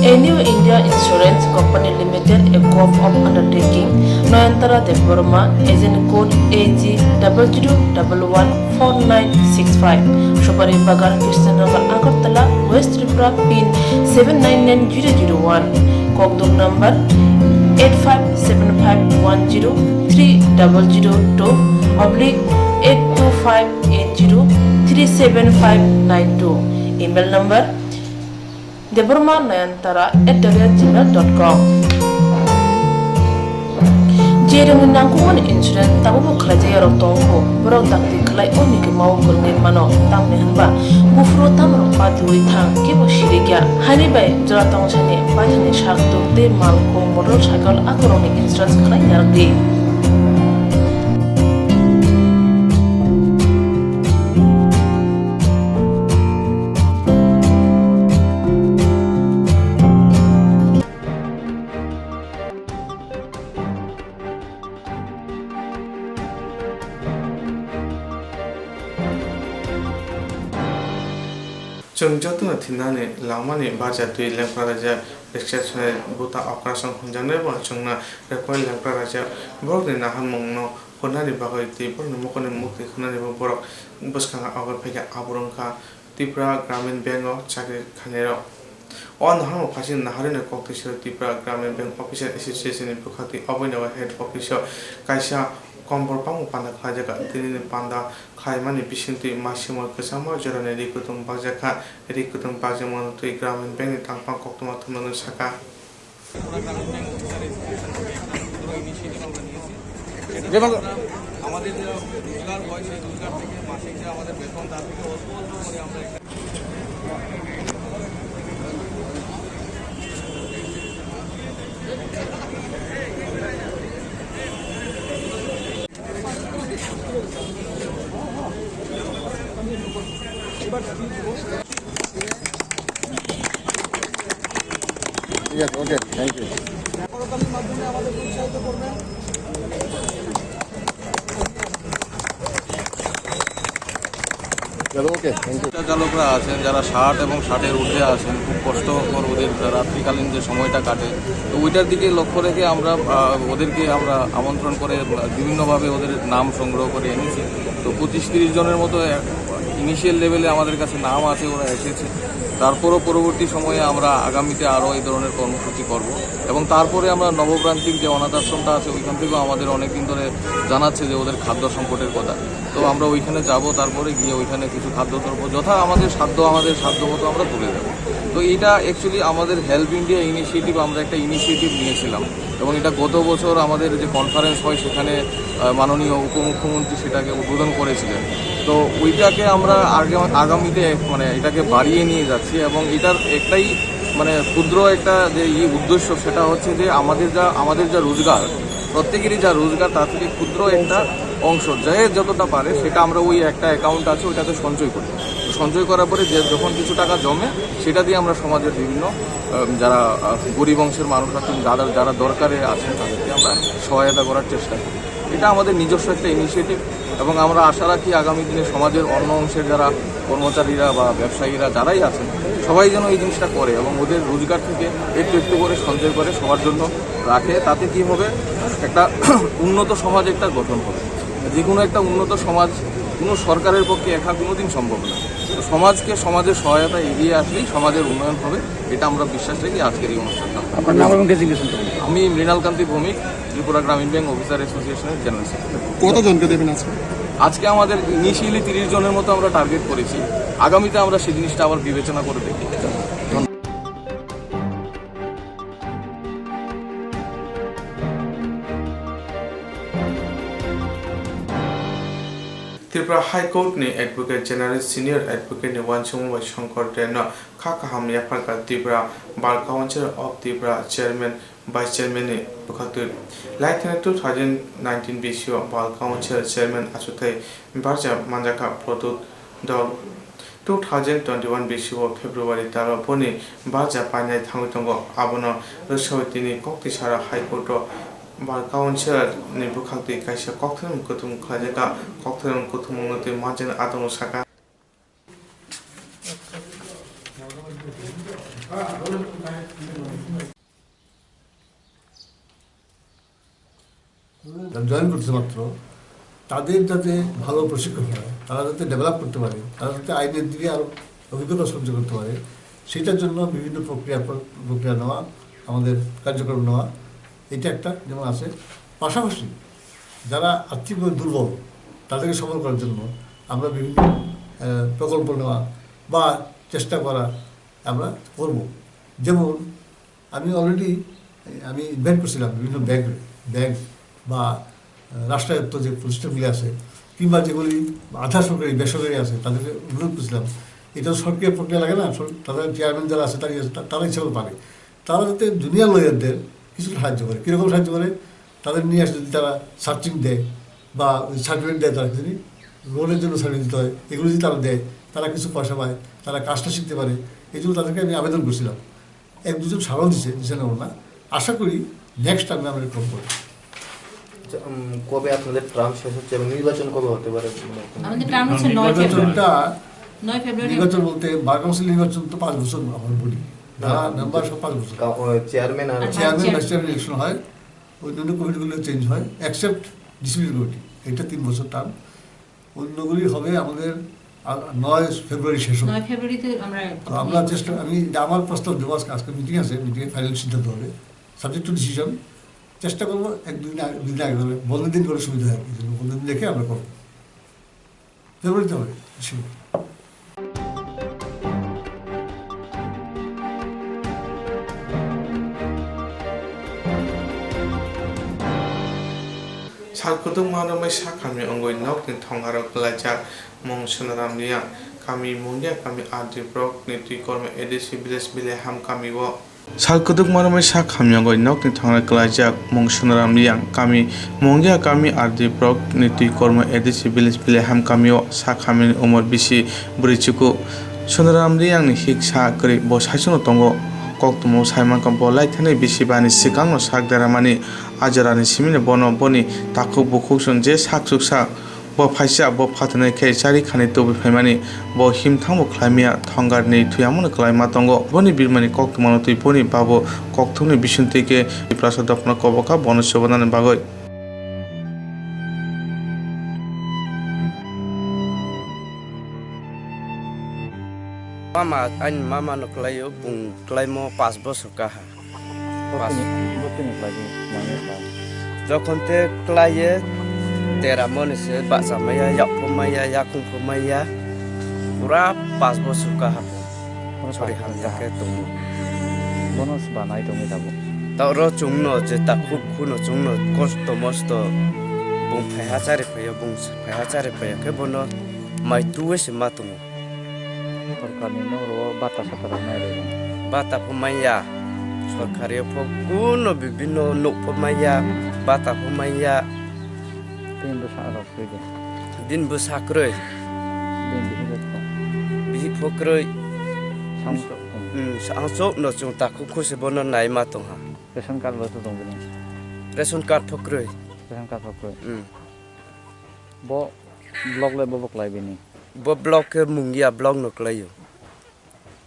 A New India Insurance Company Limited, a Govt of undertaking. Noyantara Debbarma, agent code A G double zero double one four nine six five. Subari Bagan, Krishnanagar, Agartala, West Tripura, pin seven nine nine zero zero one. Kokduk number eight five seven five one zero three double zero two oblique eight two five eight zero three seven five nine two. Email number Debbarma Nayantara at the rate gmail dot com. G Beremni nangkukmani insurance tabukbo khlaijak yarok tongo, borok dakti khlai o nigwimao kwrwngwi mano, tamni hwnba buphuru tamrok patiui thang kebo sirikya. Haini bai jora tongsani paithakni sak tuk tei mal kung motor cycle akorokni insurance khlai narwkdi. Chwng jotono thinani lamani bacha twi lengpra raijak, riksa sonai buta okra song hwnjaknai bo chwngno repoi lengpra raijak. Borokni naharmungno hwnani bagwi tei borokni mokholni mukti hwnani bo borok bwskango agoi phaikha, abo wngkha Tripura Gramin Bank o chakri khainairok. O naharmung phaising naharwino kok twi siro Tripura Gramin Bank Officer Association ni bwkhaktwi oboino head office o kaisa kombor bangma panda khlaijak. Tinini panda khlaimani bisingtwi masimoi kwchangma jorani ri kutung bakjak kha. Ri kutung bakjakmano twi Gramin Bank ni tangphang koktwma thumnani saka. যেমন আমাদের যে রোজগার হয়, সেই রোজগার থেকে মাসিক যে আমাদের বেতন, তার থেকে অল্প অল্প করে আমরা একটা ঠিক আছে, ওকে, থ্যাংক ইউ। চলো, ওকে, থ্যাংক ইউ। রিক্সা চালকরা আছেন, যারা ষাট এবং ষাটের ঊর্ধ্বে আছেন, খুব কষ্টকর ওদের রাত্রিকালীন যে সময়টা কাটে, তো ওইটার দিকে লক্ষ্য রেখে আমরা, আহ, ওদেরকে আমরা আমন্ত্রণ করে, আহ, বিভিন্নভাবে ওদের নাম সংগ্রহ করে এনেছি। তো পঁচিশ তিরিশ জনের মতো ইনিশিয়াল লেভেলে আমাদের কাছে নাম আছে, ওরা এসেছে। তারপরও পরবর্তী সময়ে আমরা আগামীতে আরও এই ধরনের কর্মসূচি করব এবং তারপরে আমরা নবপ্রান্তিক যে অনাথ আশ্রমটা আছে, ওইখান থেকেও আমাদের অনেক দিন ধরে জানাচ্ছে যে ওদের খাদ্য সংকটের কথা। তো আমরা ওইখানে যাব, তারপরে গিয়ে ওইখানে কিছু খাদ্যদ্রব্য যথা আমাদের সাধ্য, আমাদের সাধ্য মতো আমরা তুলে দেবো। তো এটা অ্যাকচুয়ালি আমাদের হেল্প ইন্ডিয়া ইনিশিয়েটিভ, আমরা একটা ইনিশিয়েটিভ নিয়েছিলাম এবং এটা গত বছর আমাদের যে কনফারেন্স হয়, সেখানে, আহ, মাননীয় উপমুখ্যমন্ত্রী সেটাকে উদ্বোধন করেছিলেন। তো ওইটাকে আমরা আগে, আগামীতে এক, মানে, এটাকে বাড়িয়ে নিয়ে যাচ্ছি এবং এটার একটাই, মানে, ক্ষুদ্র একটা যে ই উদ্দেশ্য, সেটা হচ্ছে যে আমাদের যা, আমাদের যা রোজগার, প্রত্যেকেরই যা রোজগার, তার থেকে ক্ষুদ্র একটা অংশ, যে যতটা পারে, সেটা আমরা ওই একটা অ্যাকাউন্ট আছে, ওইটাতে সঞ্চয় করি। তো সঞ্চয় করার পরে যে যখন কিছু টাকা জমে, সেটা দিয়ে আমরা সমাজের বিভিন্ন, আহ, যারা, আহ, গরিব অংশের মানুষ আছেন, যারা, যারা দরকারে আছেন, তাদেরকে আমরা সহায়তা করার চেষ্টা করি। এটা আমাদের নিজস্ব একটা ইনিশিয়েটিভ এবং আমরা আশা রাখি আগামী দিনে সমাজের অন্য অংশের যারা কর্মচারীরা বা ব্যবসায়ীরা যারাই আছেন, সবাই যেন এই জিনিসটা করে এবং ওদের রোজগার থেকে একটু একটু করে সঞ্চয় করে সবার জন্য রাখে। তাতে কি হবে, একটা উন্নত সমাজ একটা গঠন হবে। যে কোনো একটা উন্নত সমাজ কোনো সরকারের পক্ষে একা কোনোদিন সম্ভব না। তো সমাজকে, সমাজের সহায়তা এগিয়ে আসলেই সমাজের উন্নয়ন হবে, এটা আমরা বিশ্বাস রাখি আজকের এই অনুষ্ঠানটা। আপনার নাম এবং ডেজিগনেশন? আমি মৃণাল কান্তি ভৌমিক, ত্রিপুরা গ্রামীণ ব্যাংক অফিসার অ্যাসোসিয়েশনের জেনারেল সেক্রেটারি। কতজনকে দেবেন আজকে? আজকে আমাদের ইনিশিয়ালি তিরিশ জনের মতো আমরা টার্গেট করেছি, আগামীতে আমরা সেই জিনিসটা আবার বিবেচনা করে দেখি। Tripura High Court ni Advocate General, Senior Advocate ni uansukmung bai Shankar Deno kha kaham yapharkha Tripura Bar Council of Tripura Chairman, Vice Chairman ni bwkhaktwi. Laithani two thousand nineteen bisio Bar Council Chairman achukthai barja manjakha Pradyot Dol. Two thousand twenty-one bisio February talo boni barja painai thangwi tongo. Abono rwsawi tini koktwi sara High Court o Bar Council ni bwkhaktwi kaisa kokthaimung kuthumung khlaijakha. Kokthaimung kuthumungno twi manjaknai adongo sakha. Join করছে মাত্র, তাদের যাতে ভালো প্রশিক্ষণ হয়, তারা যাতে ডেভেলপ করতে পারে, তারা যাতে আইনের দিকে আরও অভিজ্ঞতা সঞ্চয় করতে পারে, সেটার জন্য বিভিন্ন প্রক্রিয়া, প্রক্রিয়া নেওয়া, আমাদের কার্যক্রম নেওয়া, এটা একটা যেমন আছে। পাশাপাশি যারা আর্থিকভাবে দুর্বল, তাদেরকে সবল করার জন্য আমরা বিভিন্ন, আহ, প্রকল্প নেওয়া বা চেষ্টা করা আমরা করব। যেমন আমি অলরেডি, আমি ইনভাইট করছিলাম বিভিন্ন ব্যাংক, ব্যাংক বা, আহ, রাষ্ট্রায়ত্ত যে প্রতিষ্ঠানগুলি আছে কিংবা যেগুলি আধা সরকারি, বেসরকারি আছে, তাদেরকে অনুরোধ করছিলাম, এটা তো সরকারি প্রক্রিয়া লাগে না, সর-, তাদের চেয়ারম্যান যারা আছে, তারা, তারা ইচ্ছা করে পারে, তারা যাতে জুনিয়র লয়ারদের কিছু সাহায্য করে। কীরকম সাহায্য করে? তাদের নিয়ে আসে যদি তারা সার্চিং দেয় বা ওই সার্টিফিকেট দেয়, তারা যদি লোনের জন্য সার্টিফিকেট দিতে হয়, এগুলো যদি তারা দেয়, তারা কিছু পয়সা পায়, তারা কাজটা শিখতে পারে। এই জন্য তাদেরকে আমি আবেদন করছিলাম। এক দুজন সাড়াও দিছে, দিছে না ওরা। আশা করি নেক্সট টাইমে আমরা কম করবো। আচ্ছা, উম, কবে আপনাদের টার্ম শেষ হচ্ছে এবং নির্বাচন কবে হতে পারে মনে হয়? আমাদের টার্ম হচ্ছে নয় ফেব্রুয়ারি। নির্বাচনটা, নয় ফেব্রুয়ারি। নির্বাচন বলতে বার কাউন্সিল নির্বাচন তো পাঁচ বছর আমরা বলি। না, যারা মেম্বার সব পাঁচ বছর। কা-, ও, চেয়ারম্যান আর আর chairman, chair- vice chairman election হয়, অন্যান্য কমিটিগুলো চেঞ্জ হয়, এক্সেপ্ট ডিসিপ্লিন কমিটি, এটা তিন বছর টার্ম। অন্যগুলি হবে আমাদের, আ, নয় ফেব্রুয়ারি শেষ হবে। নয় ফেব্রুয়ারিতে আমরা তো আমরা চেষ্টা, আমি, এটা আমার প্রস্তাব দেবো, আজকে, আজকে মিটিং আছে, মিটিংয়ে ফাইনাল সিদ্ধান্ত হবে, সাবজেক্ট টু ডিসিশন। চেষ্টা করবো এক দুই দিন আগে, দুই দিন আগে করে, বন্ধের দিন করে সুবিধা হয়, এই জন্য বন্ধের দিন দেখে আমরা করবো। ফেব্রুয়ারিতে হবে, sure. Sal kwdwkma romwi sak hamya wngwi nokni thongarok kwlaijak mung Sonaram Riyang, kami Mungia, kami R D block ni Twikorma A D C village Bileham kami o. Sal kwdwkma romwi sak hamya wngwi nokni thongarok kwlaijak mung Sonaram Riyang, kami Mungia, kami R D block ni Twikorma A D C village Bileham kami o sak hamya ni umor bisi bwrwi chuku. Sonaram Riyang ni hik sa kwrwi bo saichung no tongo. Koktwmao sai mankha bo lai thani bisi bani swkang no sak deramani. A jorani simi no bono boni takhuk bukhuk song je sak chuksa bo phaisa, bo phatani khe chari khani tubui phaimani. Bo himthang bo khlaimaya, thongar ni thuyamano kwlaima tongo. Boni birmani koktwmano twi boni babo kokthumni bisingtwi khe Tiprasa dophano koboka bono chubanani bagwi. Mama, ani mama no kwlaio, bung kwlaimo pas bosor kaha. Pas- Botini, botini kwlai di, mami kwlai. Jokhon te kwlaiye, tera moni se, bahcha maya, yak pho maya, yakung pho maya. Pura pas bosor kaha. Pura pas bosor kaha. Sorry, hamya khe tongo. Bono se banai tongwi tabuk. Taoro chwngno je takhuk khuno chwngno kosto mosto bung phaiha chari phaio, bung phaiha chari phaio khe bono mai tuwi se ma tongo. Sorkarni nokro bata sata rok nai rwdi. Bata pho manya. Sorkari o pho kuno bibinno nuk pho manya. Bata pho manya. Bini bwsa rok kwrwi de. Bini bwsa kwrwi. Bini bihik rok pho. Bihik pho kwrwi. Samsok pho. Hmm, samsok no chwng takhuk khusi bono nai ma tongha. Ration card bo to tong bini. Ration card pho kwrwi. Ration card pho kwrwi. Hmm. Bo block le bo bo kwlai bini. Bo block khe mung ya, block no kwlaio.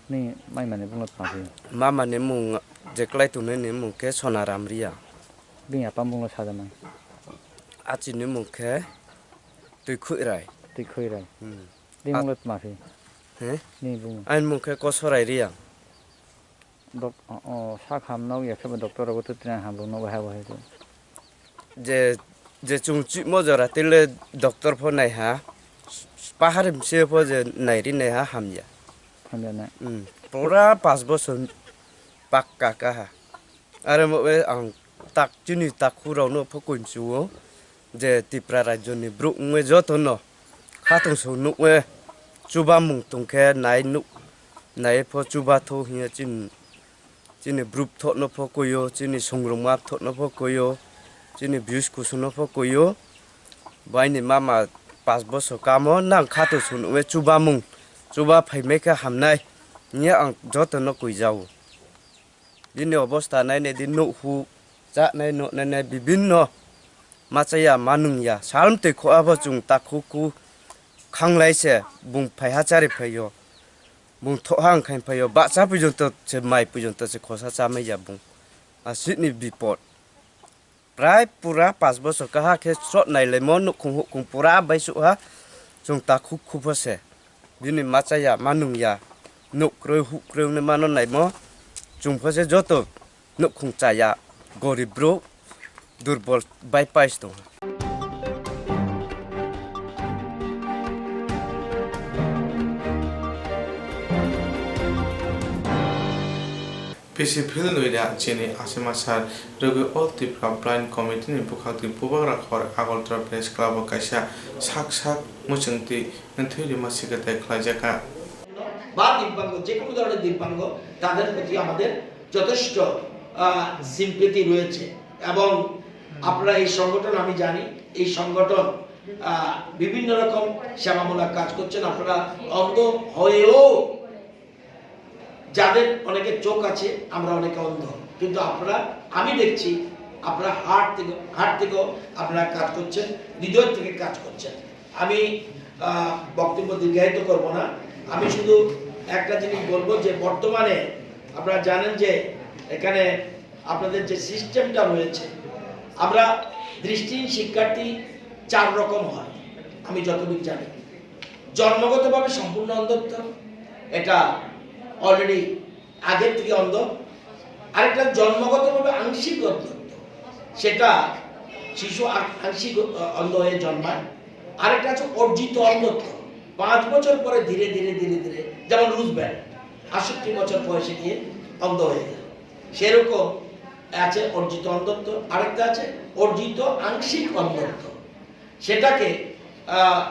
Ni mai mani bung no tma khe. Mama ni mung je kwlai tongnai ni mung khe Sonaram Riya. Bini apa bung no sajaknai. Achi ni mung khe Twi Khuirai. Twi Khuirai. Hmm. Bini mung no tma khe. He? Ni bung. Ani mung khe Kosorai Riya. Dok-, o, o, sak ham nok ya khe bo doctor rogo twi twi ham rok no bahai bahai khe. Je, je chwng chwimo jora tele doctor pho nai ha, pahar mse pho je nai ri nai ha hamya. Hamya na. Hmm, pura pas bosor pakka kaha. Are mo be ang tak chini takhuk rok no pho koi msu o. Je Tipra rajyo ni borok wngwi joto no khatungsung nukwi chubamung tongkhe nai nuk, nai pho chubatho hiya chini, chini bwrwk thohno pho kuio, chini songrwngma thohno pho kuio, chini views kusuno pho kuio. Bo aini mama pas bosor kamo nang khatungsung nukwi chubamung, chuba phaimai khe hamnai hiya ang joto no kuijao. Bini obosta nainai di, nuhhu, chanai, nunai, nai, bibinno machaya, manungya. Salmtwi khua bo chwng takhuk khu khanglai se, bung phaiha chari phaio, bung thoha wngkhai phaio, bahcha pujonto se, mai pujonto se khosa chamaiya bung. Aswkni bipod. Prai pura pas bosor kaha khe sot nailaimo nukhung hukhung pura bai suha chwng takhuk khu pho se. Bini machaya, manungya, nuk kwrwi, huh kwrwi wngwi mano naimo chwng pho se joto nukhung chaya, gorib bwrwk, durbol bai pais tongha. P C Phil Noida chini Achaimasar rwgwi All Tripura Blind Committee ni bwkhaktwi Bubagra Khor Agartala Press Club o kaisa sak sak mwchwngtwi wngthwi rima sikirtai khlaijakha. বা দিব্যাঙ্গ, যে কোনো ধরনের দিব্যাঙ্গ, তাদের প্রতি আমাদের যথেষ্ট, আহ, সিম্প্যাথি রয়েছে। এবং আপনারা এই সংগঠন, আমি জানি, এই সংগঠন, আহ, বিভিন্ন রকম সেবামূলক কাজ করছেন। আপনারা অন্ধ হয়েও, যাদের অনেকের চোখ আছে, আমরা অনেকে অন্ধ, কিন্তু আপনারা, আমি দেখছি, আপনারা হার্ট থেকে, হার্ট থেকেও আপনারা কাজ করছেন, হৃদয় থেকে কাজ করছেন। আমি, আহ, বক্তব্য দীর্ঘায়িত করব না। আমি শুধু একটা জিনিস বলবো যে বর্তমানে আপনারা জানেন যে এখানে আপনাদের যে সিস্টেমটা রয়েছে, আমরা দৃষ্টিহীন শিক্ষার্থী চার রকম হয়, আমি যতদূর জানি। জন্মগতভাবে সম্পূর্ণ অন্ধত্ব, এটা অলরেডি আগের থেকে অন্ধ। আরেকটা জন্মগতভাবে আংশিক অন্ধত্ব, সেটা শিশু আ-, আংশিক, আ, অন্ধ হয়ে জন্মায়। আরেকটা আছে অর্জিত অন্ধত্ব, পাঁচ বছর পরে ধীরে ধীরে ধীরে ধীরে, যেমন রুজবেল আটষট্টি বছর বয়সে গিয়ে অন্ধ হয়ে গেল, সেরকম আছে অর্জিত অন্ধত্ব। আরেকটা আছে অর্জিত আংশিক অন্ধত্ব। সেটাকে, আহ,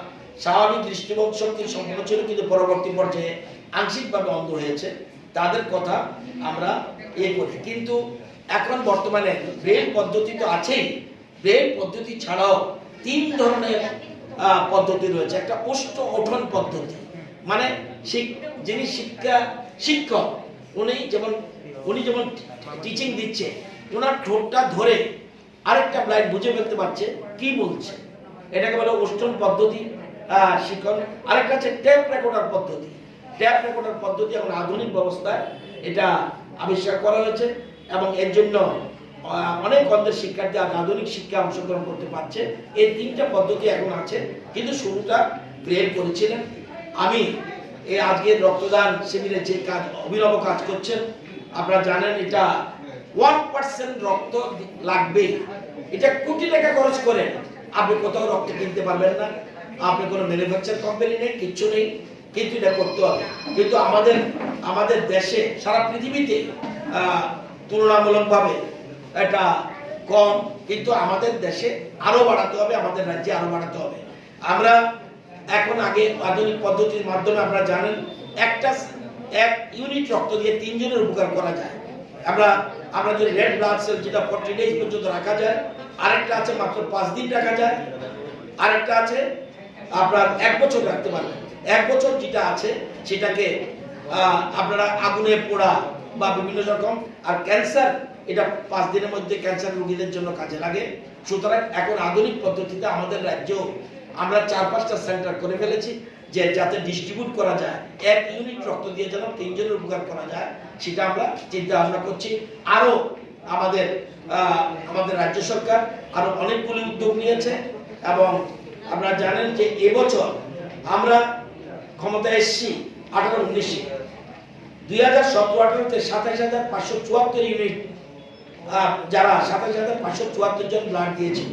স্বাভাবিক দৃষ্টিশক্তি সম্পন্ন ছিল, কিন্তু পরবর্তী পর্যায়ে আংশিকভাবে অন্ধ হয়েছে, তাদের কথা আমরা ইয়ে করি। কিন্তু এখন বর্তমানে ব্রেল পদ্ধতি তো আছেই, ব্রেল পদ্ধতি ছাড়াও তিন ধরনের, আহ, পদ্ধতি রয়েছে। একটা ওষ্ঠ ওঠন পদ্ধতি, মানে শিক-, যিনি শিক্ষা শিক্ষক, উনি যেমন, উনি যেমন টিচিং দিচ্ছে, ওনার ঠোঁটটা ধরে আরেকটা ব্লাইন্ড বুঝে ফেলতে পারছে কি বলছে, এটাকে বলে ওষ্ঠন পদ্ধতি, আহ, শিখন। আরেকটা আছে টেপ রেকর্ডার পদ্ধতি। টেপ রেকর্ডার পদ্ধতি এখন আধুনিক ব্যবস্থায় এটা আবিষ্কার করা হয়েছে এবং এর জন্য, আহ, অনেক অন্ধের শিক্ষার্থী আজ আধুনিক শিক্ষায় অংশগ্রহণ করতে পারছে। এই তিনটা পদ্ধতি এখন আছে, কিন্তু শুরুটা ব্রেল করেছিলেন। আমি এই আজকের রক্তদান শিবিরে যে কাজ, অভিনব কাজ করছেন, আপনারা জানেন এটা ওয়ান পার্সেন্ট রক্ত লাগবে, এটা কোটি টাকা খরচ করে আপনি কোথাও রক্ত কিনতে পারবেন না, আপনি কোনো ম্যানুফ্যাকচার কোম্পানি নেই, কিচ্ছু নেই, কিন্তু এটা করতে হবে। কিন্তু আমাদের, আমাদের দেশে, সারা পৃথিবীতে, আহ, তুলনামূলকভাবে এটা কম, কিন্তু আমাদের দেশে আরো বাড়াতে হবে, আমাদের রাজ্যে আরো বাড়াতে হবে। আমরা এখন আগে আধুনিক পদ্ধতির মাধ্যমে, আপনারা জানেন, একটা, এক ইউনিট রক্ত দিয়ে তিনজনের উপকার করা যায়। আমরা, আমরা যদি রেড ব্লাড সেল, যেটা ফর্টি ডেজ পর্যন্ত রাখা যায়, আরেকটা আছে মাত্র পাঁচ দিন রাখা যায়, আরেকটা আছে আপনার এক বছর রাখতে পারবেন। এক বছর যেটা আছে সেটাকে, আহ, আপনারা আগুনে পোড়া বা বিভিন্ন রকম, আর ক্যান্সার, এটা পাঁচ দিনের মধ্যে ক্যান্সার রোগীদের জন্য কাজে লাগে। সুতরাং এখন আধুনিক পদ্ধতিতে আমাদের রাজ্যেও আমরা চার পাঁচটা সেন্টার করে ফেলেছি, যে যাতে ডিস্ট্রিবিউট করা যায়, এক ইউনিট রক্ত দিয়ে যেন তিনজনের উপকার করা যায়, সেটা আমরা চিন্তা ভাবনা করছি। আরো আমাদের, আহ, আমাদের রাজ্য সরকার আরো অনেকগুলি উদ্যোগ নিয়েছে এবং আপনারা জানেন যে এবছর আমরা ক্ষমতায় এসেছি আঠারো উনিশে, দুই হাজার সতেরো আঠারোতে সাতাশ হাজার পাঁচশো চুয়াত্তর ইউনিট, আহ, যারা সাতাশ হাজার পাঁচশো চুয়াত্তর জন ব্লাড দিয়েছিল,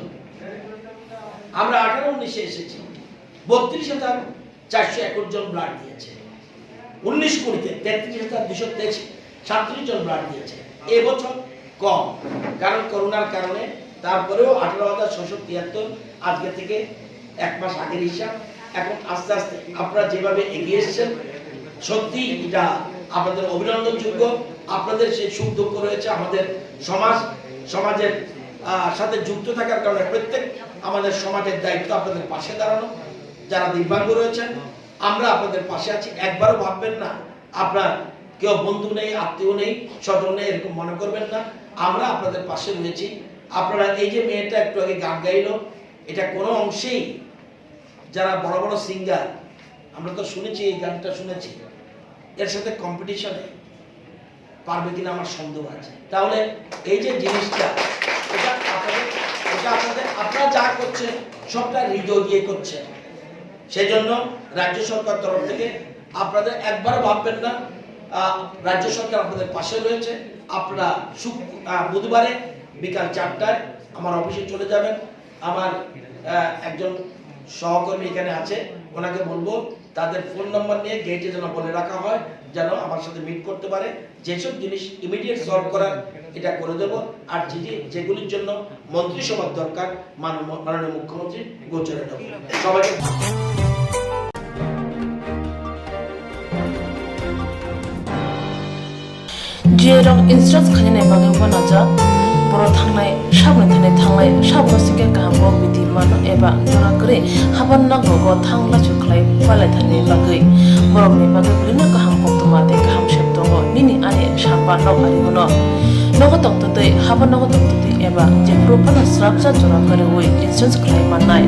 আমরা আঠারো উনিশে এসেছি বত্রিশ হাজার চারশো একুশ জন ব্লাড দিয়েছে। উনিশ কুড়িতে তেত্রিশ হাজার দুশো তেইশ, সাতত্রিশ জন ব্লাড দিয়েছে। এবছর কম, কারণ করোনার কারণে। তারপরেও আঠারো হাজার ছশো তিয়াত্তর আজকে থেকে এক মাস আগের হিসাব। এখন আস্তে আস্তে আপনারা যেভাবে এগিয়ে এসেছেন, সত্যি এটা আপনাদের অভিনন্দনযোগ্য। আপনাদের সেই সুখ দুঃখ রয়েছে, আমাদের সমাজ, সমাজের, আহ, সাথে যুক্ত থাকার কারণে প্রত্যেক আমাদের সমাজের দায়িত্ব আপনাদের পাশে দাঁড়ানো। যারা দিব্যাঙ্গ রয়েছেন, আমরা আপনাদের পাশে আছি। একবারও ভাববেন না আপনার কেউ বন্ধু নেই, আত্মীয় নেই, স্বজন নেই, এরকম মনে করবেন না। আমরা আপনাদের পাশে রয়েছি। আপনারা এই যে মেয়েটা একটু আগে গান গাইলো, এটা কোনো অংশেই, যারা বড় বড় সিঙ্গার, আমরা তো শুনেছি, এই গানটা শুনেছি, এর সাথে কম্পিটিশনে পারবে কিনা আমার সন্দেহ আছে। তাহলে এই যে জিনিসটা, এটা আপনাদের, এটা আপনাদের, আপনারা যা করছেন সবটা হৃদয় দিয়ে করছেন। সেই জন্য রাজ্য সরকার তরফ থেকে আপনাদের একবারও ভাববেন না, আহ, রাজ্য সরকার আপনাদের পাশে রয়েছে। আপনারা শুক-, আহ, বুধবারে বিকাল চারটায় আমার অফিসে চলে যাবেন। আমার, আহ, একজন সহকর্মী এখানে আছে, ওনাকে বলবো তাদের ফোন নাম্বার নিয়ে গেটে যেন বলে রাখা হয়, যেন আমার সাথে মিট করতে পারে। যেসব জিনিস ইমিডিয়েট সলভ করার, এটা করে দেবো। আর যে যে-, যেগুলির জন্য মন্ত্রিসভার দরকার, মাননীয়, মাননীয় মুখ্যমন্ত্রী গোচরে নেব। সবাইকে G I rok insurance khainani bagwi uanajak. Borok thangnai, saboni thani thanglai, saboni singkhe kaham kok bidi mano eba jora kwrwi haban nogo thang lachu khlai palaithani bagwi. Borokni bagwi belino kaham koktwma tei kaham sep tongo nini ani sapa nok ari uno. Nogo tongtwtwi haban nogo tongtwtwi eba jephuru phano srapsa jora kwrwi insurance khlai mannai.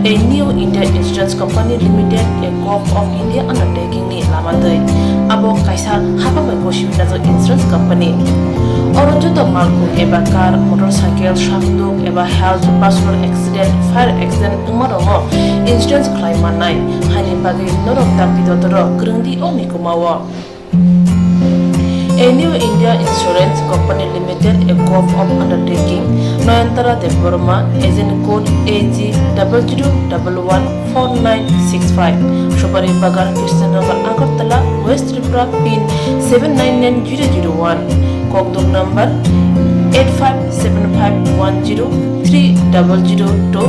A New India Insurance Company Limited, a Gov of India undertaking ni lama twi. Abo kaisa hapang bai bosiwi najak insurance company. Oro joto malkhung eba car, motorcycle, sakduk eba health, personal accident, fire accident wngma rokno insurance khlai mannai. Haini bagwi norok dakti dotoro kwrwngdi o mikuma o. A New India Insurance Company Limited, a Gov of undertaking, Noyantara Debbarma, agent code A G double zero double one four nine six five, Supari Bagan, Krishnanagar, Agartala, West Tripura, pin seven nine nine zero zero one, kokdok number eight five seven five one zero three double zero two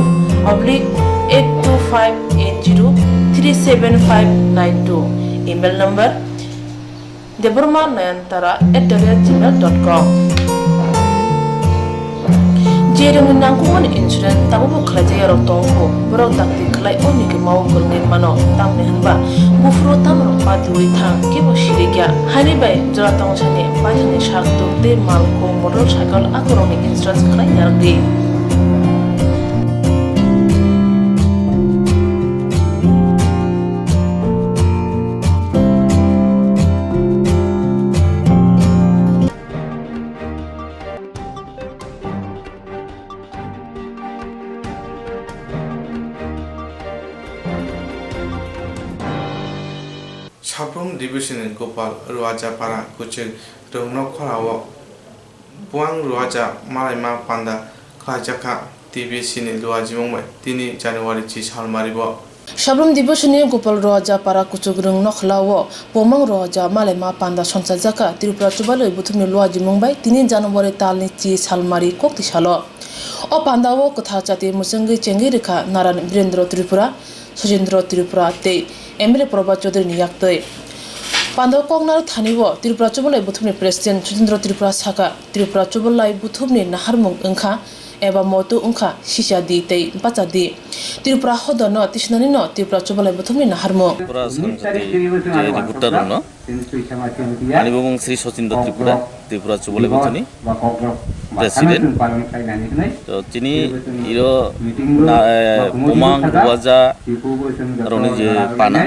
oblique eight two five eight zero three seven five nine two, email number Debbarma Nayantara at the rate gmail dot com. Je rwngni nangkukmani insurance tabukbo khlaijak yarok tongkho, borok dakti khlai o mikuma o kwrwngwi mano, tamni hwnba buphuru tamrok patiwi thang kebo sirikya. Haini bai jora tongsani paithakni sak tuk tei mal kung motor cycle akorokni insurance khlai yarwkdi. Sabrum Division ni Gopal Ruaja Para Kuchuk Rwngno Khorao Buang Ruaja Malaima Panda Khlaijakha T B C ni Luajimung bai tini January chi salmari bo. Sabrum Division ni Gopal Ruaja Para Kuchuk Rwngno Khorao Buang Ruaja Malaima Panda Sonsajakha Tripura Chubalai Buthumni Luajimung bai tini January talni chi salmari kokti salo. O pandao kwthar chati mwchwngwi chengwi rwkha Naran Birendra Tripura, Sojendra Tripura tei M L A Probhat Chaudhary ni yaktwi. Pandao kok narwk thani o Tripura Chubalai Buthumni President Sojendra Tripura sakha, Tripura Chubalai Buthumni naharmung wngkha eba moto wngkha sisa di tei bacha di. Tripura hodorno tisinani no Tripura Chubalai Buthumni naharmung. Tripura Sanjati je reporter rokno. Ani bumung Sri Sachin Tripura, Tripura Chubalai Buthumni President. To chini iro na, eh, Buang Ruaja rokni je pana.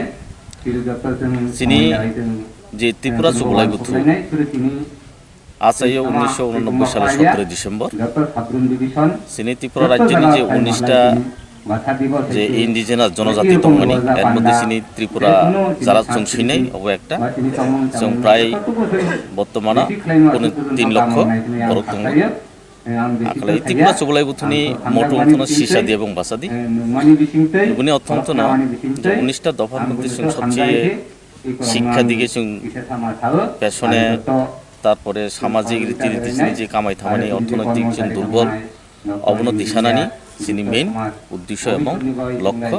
Chini je Tripura Chubalai Buthu. Achaio unisho unonobbai salo sotro December. Chini Tripura rajyoni je unis ta je indigenous jonojati tongmani, er moddhe chini Tripura jara chwng swinai obo ekta. Chwng prai bortomano kunu tin lokho borok tongo. Akhlai Tripura Chubalai Buthuni moto wngthano sisa di ebong basa di. Bini ortho wngthano je unis ta dopha moddhe chwng sobcheye শিক্ষা দিকে chwng পেছনে, তারপরে সামাজিক রীতিনীতি chini je kamai thamani orthonoitik chwng durbol, obono tisanani chini main uddesyo ebong lokho.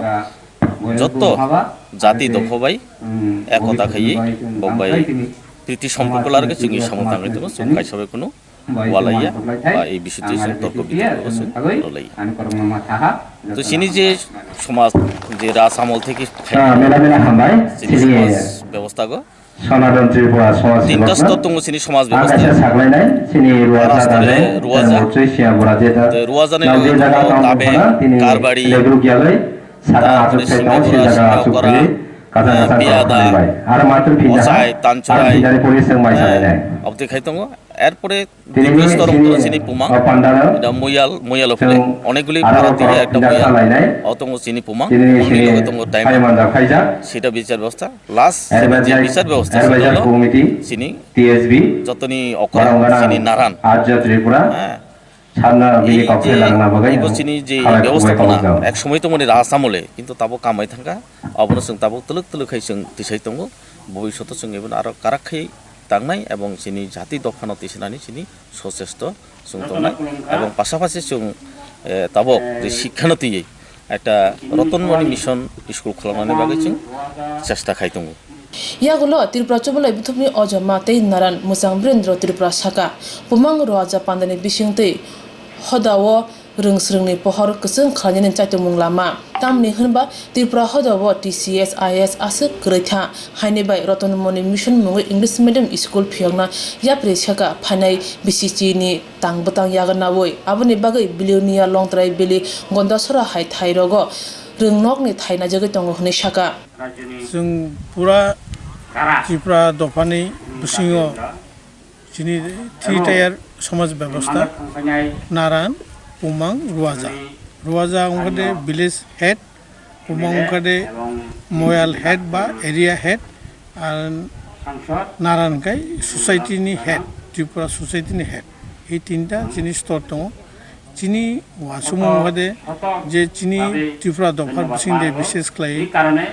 Jotto jati dopha bai ekota khaiwi bok bai priti sompokko larwkhe chwngni samung tangwi tongo, chwng kaisa bai kunu walaiya ba ei bisitwi chwng torko bitorko chwng rwlaiya. To chini je somaj, je raj amol theke phainai chini somaj bebosta go Sonaton Tripura Somaj tinta Sibokno sto tongo chini somaj bebosta. Ang kaisa saklainai, chini Ruaja Dale, Ruaja. Tei Ruaja ni logo tongo Dabe, Karbari, Sakha Achuk Saitao, Sindakora, Piyada, Ochai, Tanchurai, Abdi Khaitongo. Erpore Dipus Torong Toro chini Pumang, ida Moyal, Moyal Ophele, onekguli Bharatiya ekta Moyal, o tongo chini Pumang, omni loge tongo Daimang. Sita bichar bebosta, last je bichar bebosta chini jotoni okra chini Naran. Sana bini kok se langna bagwi ibo chini je khalai khumui tongmani tongo. Ek somoi tongmani raj amole, kintu tabuk kamai thangkha, abono chwng tabuk twlwk twlwk khai chwng tisai tongo, bobishoto chwng ibono aro karak khai tangnai ebong chini jati dophano tisinani chini sochesto chwng tongnai, ebong pasapasi chwng, eh, tabuk je sikhano twiwi ekta Rotonmoni Mission school khuloknani bagwi chwng chesta khai tongo. Yagulo Tripura Chubalai Buthumni Ojama tei Naran Mwchang Birendra Tripura saka, Bumang Roaja Pandani bisingtwi hodao rwngsrwngni pohor kwchwng khlainani chaitomung lama. Tamni hwnba Tripura hodao T C S, I A S aswk kwrwitha, haini bai Rotonmoni Mission mungwi English medium school phiyokna yapri saka phainai B C C ni tang bwtang yago naui. Aboni bagwi Bilonia, Longtrai Valley, Gondasora hai thairogo rwngnokni thai naijagwi tongo hwnwi saka. Chwng pura Tripura dophani bisingo chini three tier somaj bebosta, Naran, Bumang, Roaja. Roaja wngkha de village head, Bumang wngkha de moyal head ba area head, ar Naran wngkha society ni head, Tripura society ni head. Ei tinta chini stor tongo. Chini uansukmung wngkha de je chini Tripura dophar bising de bishes khlai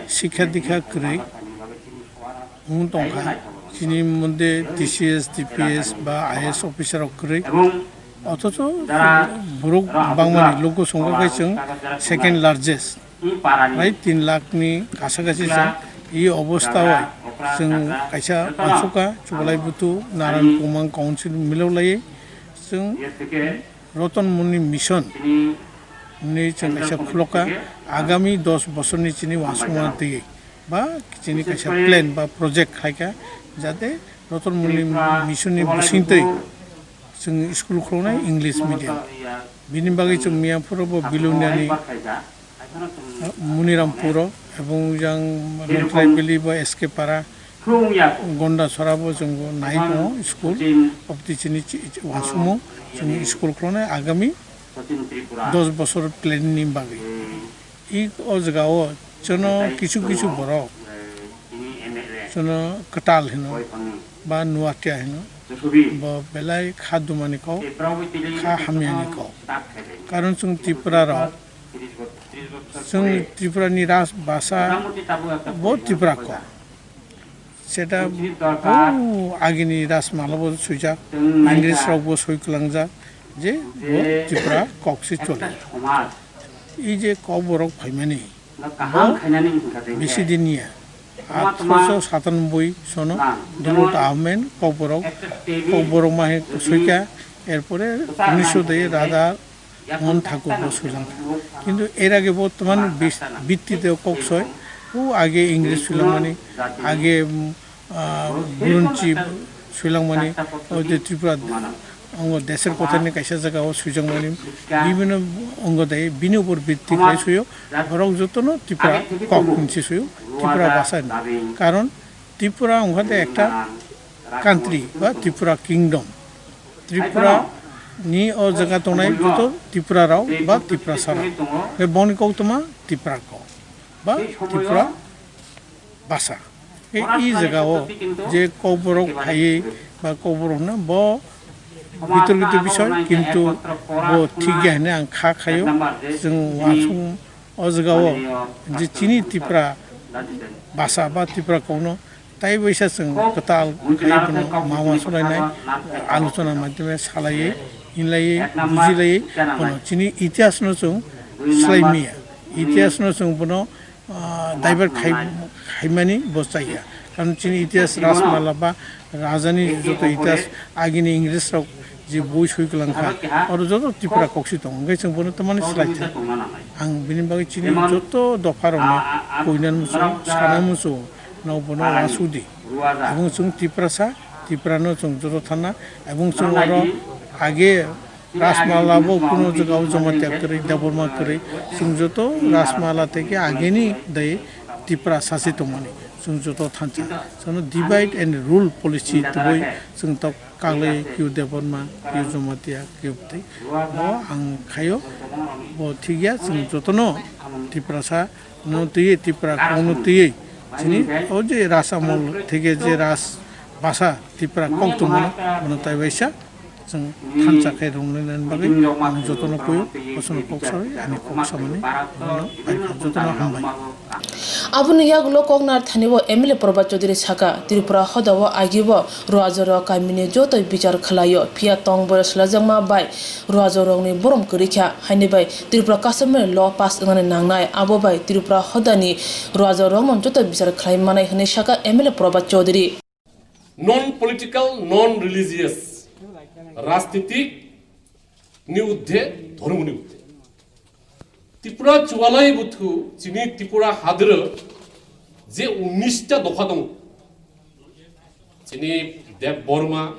sikha dikha kwrwi wng tongkha. Chini moddhe T C S, T P S ba I A S officer rok kwrwi. Othocho borok bangmani logo songkha khe chwng second largest. Prai tin lakh ni kasa kasi chwng. I obostha o chwng kaisa uansukha, Chubalai Buthu, Naran Bumang Council milok laiwi chwng Rotonmoni Mission hwnwi chwng kaisa khulokha. Agami dos bosorni chini uansukma twiwi ba chini kaisa plan ba project khaikha, jate Rotonmoni Mission ni bisingtwi chwng school khuloknai English medium. Bini bagwi chwng Miyapuro bo Biloniani, Munirampuro, ebong jang Longtrai Valley bo S K Para, Gondasora bo chwng bo nai tongo school. Obtwi chini chi-, chi-, uansukmung chwng school khuloknai agami dos bosor plan ni bagwi. I o jaga o chwngno kisu kisu borok chwngno kwtal hino ba nuatia hino, bo belai kha dumani kok, kha hamyani kok. Karon chwng Tripura rok, chwng Tripura ni raj bhasha bo Tripura kok. Seta bo agini Rajmala bo swijak, English rok bo swi kwlangjak je bo Tripura kok se chole. I je Kokborok phaimani, bo bisi din niya. Atharoso satanoboi sono Dulut Ahmed Kokborok, Kokborok mahe soika, erpore unisho de Radha Mohan Thakur bo swilang. Kintu er age bo tomani bis-, bitti de kok soi, o age English swilang mani, age, um, ah, Burunchi swilang mani, o de Tripura, ongo desher kothar ni kaisa jaga o swijak mani, bibhinno ongo de bini upor bitti khai suyo, borok jotono Tripura kok hinsi suyo, Tripura bhasha ni. Karon Tripura ongkha de ekta country ba Tripura kingdom. Tripura ni o jaga tongnai joto Tripura rao ba Tiprasa rao. Be boni koktoma Tripura kok ba Tripura bhasha. E, i jaga o je Kokborok phaiwi ba Kokborok no bo bitorkito bisoy, kintu bo thik ya hwnwi ang kha khaio. Chwng uansuk o jaga o je chini Tripura bhasha ba Tripura kokno tai baisa chwng kwtal khai bono ma uansuk lainai, alochona madhyome salaiwi, hinlaiwi, bujilaiwi bono chini itihas no chwng swlai maya. Itihas no chwng bono ah, divert khai-, khaimani bo chaya. Karon chini itihas Rajmala ba Rajani joto itihas agini English rok je boi soi kwlang kha, oro joto Tripura koksi tongo. Hwnkhe chwng bono tamani swlai thai. Ang bini bagwi chini joto dopha rokno koina muchung, sana muchung, no bono uansuk di. Ebong chwng Tiprasa, Tripura no chwng joto thana, ebong chwng oro age Rajmala bo kuno jaga o Jamatia kwrwi, Debbarma kwrwi, chwng joto Rajmala theke ageni dai Tripura sasi tongmani, chwng joto thansa. Chwngno divide and rule policy tubui chwng tok kaglai kyu Debbarma, kyu Jamatia, kyu bwtwi. Bo ang khaio, bo thik ya, chwng jotono Tiprasa no twiwi, Tripura kokno twiwi, chini o je Raj amol theke je Raj bhasha Tripura kok tongmano, bono tai waisa Chwng thansa khe rwnglainani bagwi ang jotono kuio, bosono kok sawi ani kok samani jotono hambai. Aboni yagulo koknar thani o M L A Prabhat Chaudhary saka, Tripura hodao agibo ruajarok kamini joto bichar khwlaio, phiya tong boyar swlaijakma bai ruajarokni borom kwrwi kha, haini bai Tripura customary law pass wngnani nangnai, abo bai Tripura hodani ruajarokno joto bichar khwlai manai hwnwi saka M L A Prabhat Chaudhary. Non political, non religious, rajnitik ni urdhwe, dhormo ni urdhwe. Tripura chubalai buthu chini Tripura hadro je unnish ta dopha tongo. Chini Deb Borma,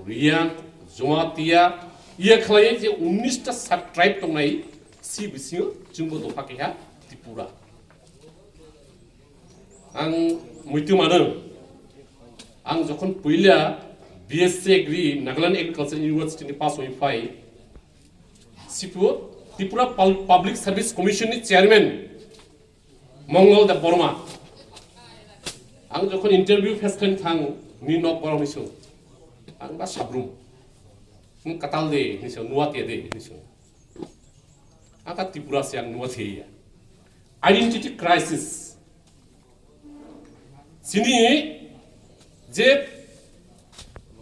Riang, Jamatia, iya khlaiwi je unnish ta sub tribe tongnai, si bisingo chwngbo dopha keha Tripura. Ang muitu mano, ang jokhon puila B S C agri Nagaland Agriculture University ni pass oi phai, sipu Tripura Pul-, Public Service Commission ni chairman Mongol Deb Borma. Ang jokhon interview face khlai thang ni nok borok ni sung, ang ba sabrum, nwng katal de ni sung, nuatia de ni sung. Aka Tripura se ang nuatia. Identity crisis. Chini je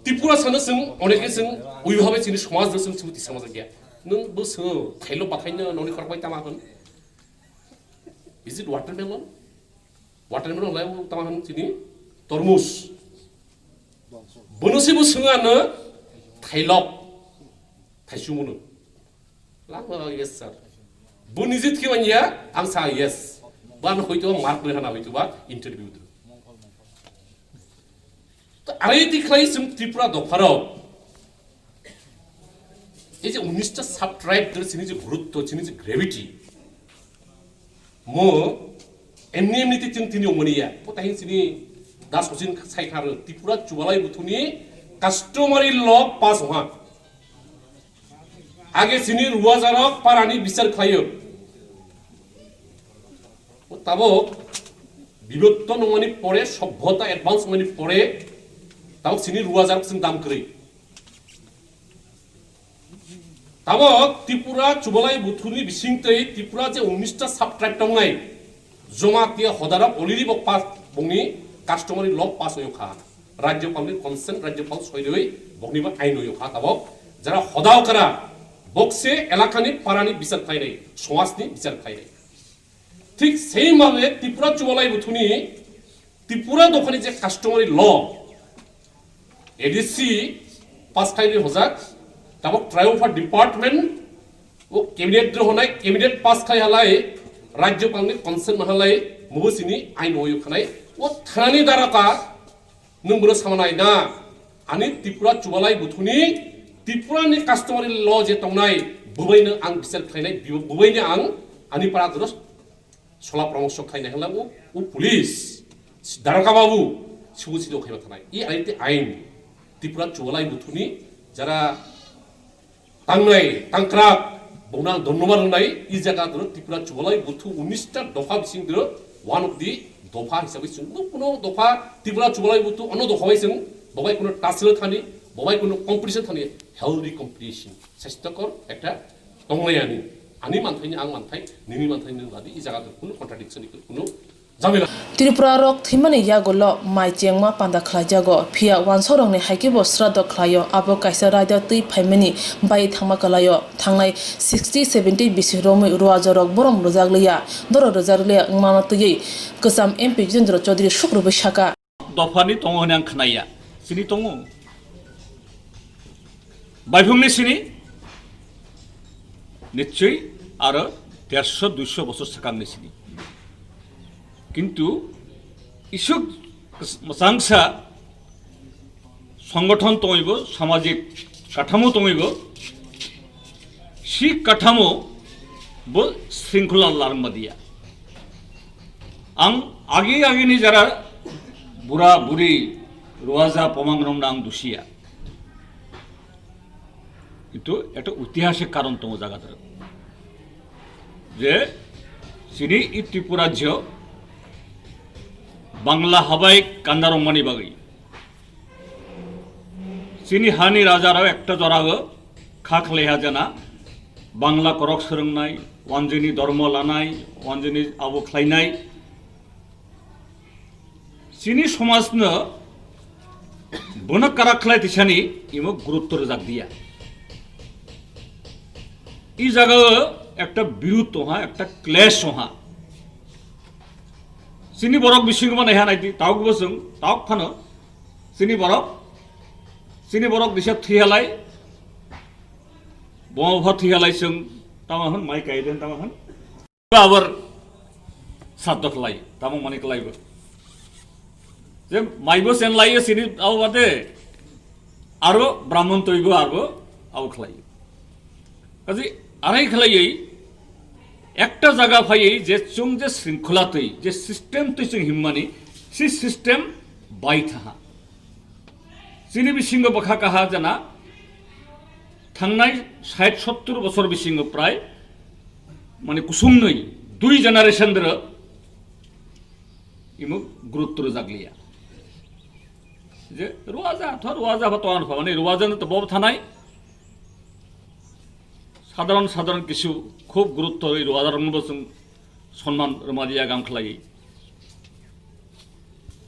Tripura sano chwng oneke chwng uibabe chini somaj no chwng chwng tisa majak ya. Nwng bo swngo thailo bathai no noni khorok bai tama hwn. Is it watermelon? Watermelon lai bo tama hwn chini tormos. Bono se bo swngo ano thailok, thaichung bono. Lama yes sir. Bo nije thikhe manya, ang sa yes. Bo ano hoito mark rwi hana hoito ba interview do. To arai ti khlai chwng Tripura dopharok. Ei je unnish ta sub tribe dor chini je gurutto, chini je gravity. Mo emni emni ti chwng tini omoni ya. Pota hin chini das hochin sai khar Tripura chubalai buthuni customary law pass ha. Age chini ruajarok parani bichar khlaio. O tabok bibotto nongmani pore, sobbhota advance wngmani pore, tabok chini ruajarok chwng dam kwrwi. Tabok Tripura chubalai buthuni bisingtwi Tripura je unnish ta sub tribe tongnai, Jamatia hodarok already bo pass bongni customary law pass oyo kha. Rajyopalni consent, Rajyopal soiroi bokni bo ain oyo kha tabok. Jara hodao kara bokse elakani parani bichar khlainai, somajni bichar khlainai. Thik same bhabe Tripura chubalai buthuni Tripura dophani je customary law, A D C pass khainai hojak, tabok Triompha department o cabinet drohonai, cabinet pass khai halai, Rajyopalni consent mahalai, mubo chini ain oyo khanai, o thanani daraka, nwng bono samanai na, ani Tripura chubalai buthuni, Tripurani customary law je tongnai, bubaino ang bichar khlainai, bibo-, bubaino ang ani para doro sola poramorso khlainai hwnla o, o police, daroga babu, sibu sido khaiba thanai. I ain te ain, Tripura chubalai buthuni, jara tangnai, tangkrak, bongno ang dhonnobad rwnai, i jaga doro Tripura chubalai buthu unnish ta dopha bising doro one of the dopha hisabe chwng no kuno dopha Tripura chubalai buthu ono dopha bai chwng bobai kuno tasle thani, bobai kuno competition thani, healthy competition, sasthokor ekta tonglai ani, ani manthai ni ang manthai, nini manthai ni ladi, i jaga doro kuno contradiction ni kuno Tripura rok thwimani yagulo mai chengma panda khlaijago, phiya wansarokni hai khe bo sraddho khlaio, abo kaisa raida twi phaimani bai thangma kwlaio. Thangnai sixty seventy bisi romwi ruajarok borom rwjak liya, doro rwjak liya wngmano twiwi kwcham M P Jitendra Chaudhary suk rwui saka. Dophani tongo hwnwi ang khnaya, chini tongo. Baiphungni sini nichoi aro derso duiso bosor swkangni sini. Kintu isuk mwchangsa songgothon tongwibo, samajik kathamo tongwibo, si kathamo bo sringkhola larma diya. Ang agi agini jara bura buri ruaja pomangrongno ang dusiya. Kintu ekta oitihasik karon tongo jaga doro. Je chini i Tripura rajyo Bangla habai kandarongmani bagwi Chini hani rajarao ekta jorao kha khlaiha jana, Bangla korok swrwngnai, wanjwini dormo lanai, wanjwini abo khlainai. Chini somajno bono karak khlai tisani imo gurutto rwjak diya. I jagao ekta birud tongha, ekta clash tongha. Chini borok bisingo mano hai naidi, tauk bo chwng, tauk phano. Chini borok, chini borok disa thwi halai, boma bupha thwi halai chwng, tamo hwn, mai kai den tamo hwn. Abar saddo khlai, tamo mani khlai bo. Je mai bo sen lai chini abo bade, aro brahman toi bo abo, abo khlai. Kaji arai khlaiwi ekta jaga phaiwi je chwng je shringkhola twi, je system twi chwng himmani, si system bai thaha. Chini bisingo bwkha kaha jana thangnai sait sottur bosor bisingo prai mane kusumnwi dui generation dwrw imo gurutto rwjakliya. Je ruwaja, tho ruwaja pha tolan pha, mane ruwaja no to bob thanai. Sadharon, sadharon kisu khub gurutto rwi ruwaja rokno bo chwng sonman rwmaliya gam khlai.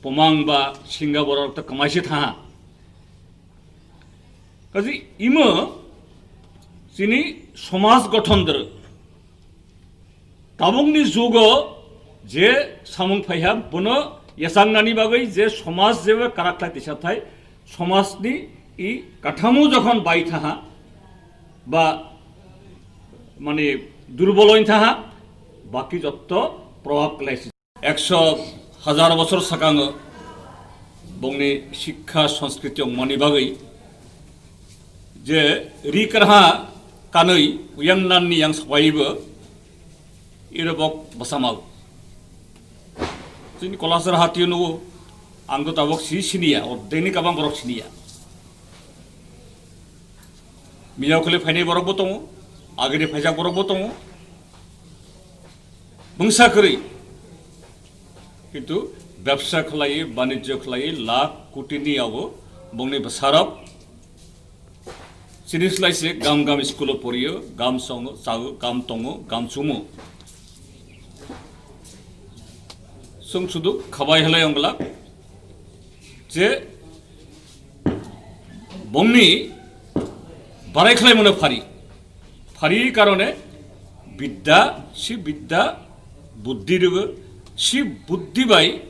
Pomang ba singa borok to kwmaisi thaha. Kaji imo chini somaj gothon dwrw. Tabukni jugo je samung phaiha, bono yachangnani bagwi je somaj jeba karak khlai tisa thai, somajni i kathamu jokhon bai thaha ba mane durbol oi thaha, baki jotto probab khlai si. Ekso hajar bosor sakango bongni sikha sanskriti wngmani bagwi je ri karha kanwi uyang nanni yang sabai bo iro bok bwsa mau. Chini Kolasar hatio nugo, ang to tabok si siniya, ordekni kabang borok siniya. Miyao khwlai phainai borok bo tongo, agini phaijak borok bo tongo. Mungsa kwrwi. Kintu bebsa khlai, banijyo khlai, lakh kotini abo bongni bwsarok. Chini slai se gam gam school o poriyo, gam songo, chao, gam tongo, gam chumo. Chwng sudu khabai halai ongla je bongni barai khlai mano phari. Phari karone bidya, si bidya buddhi rwgo, si buddhi bai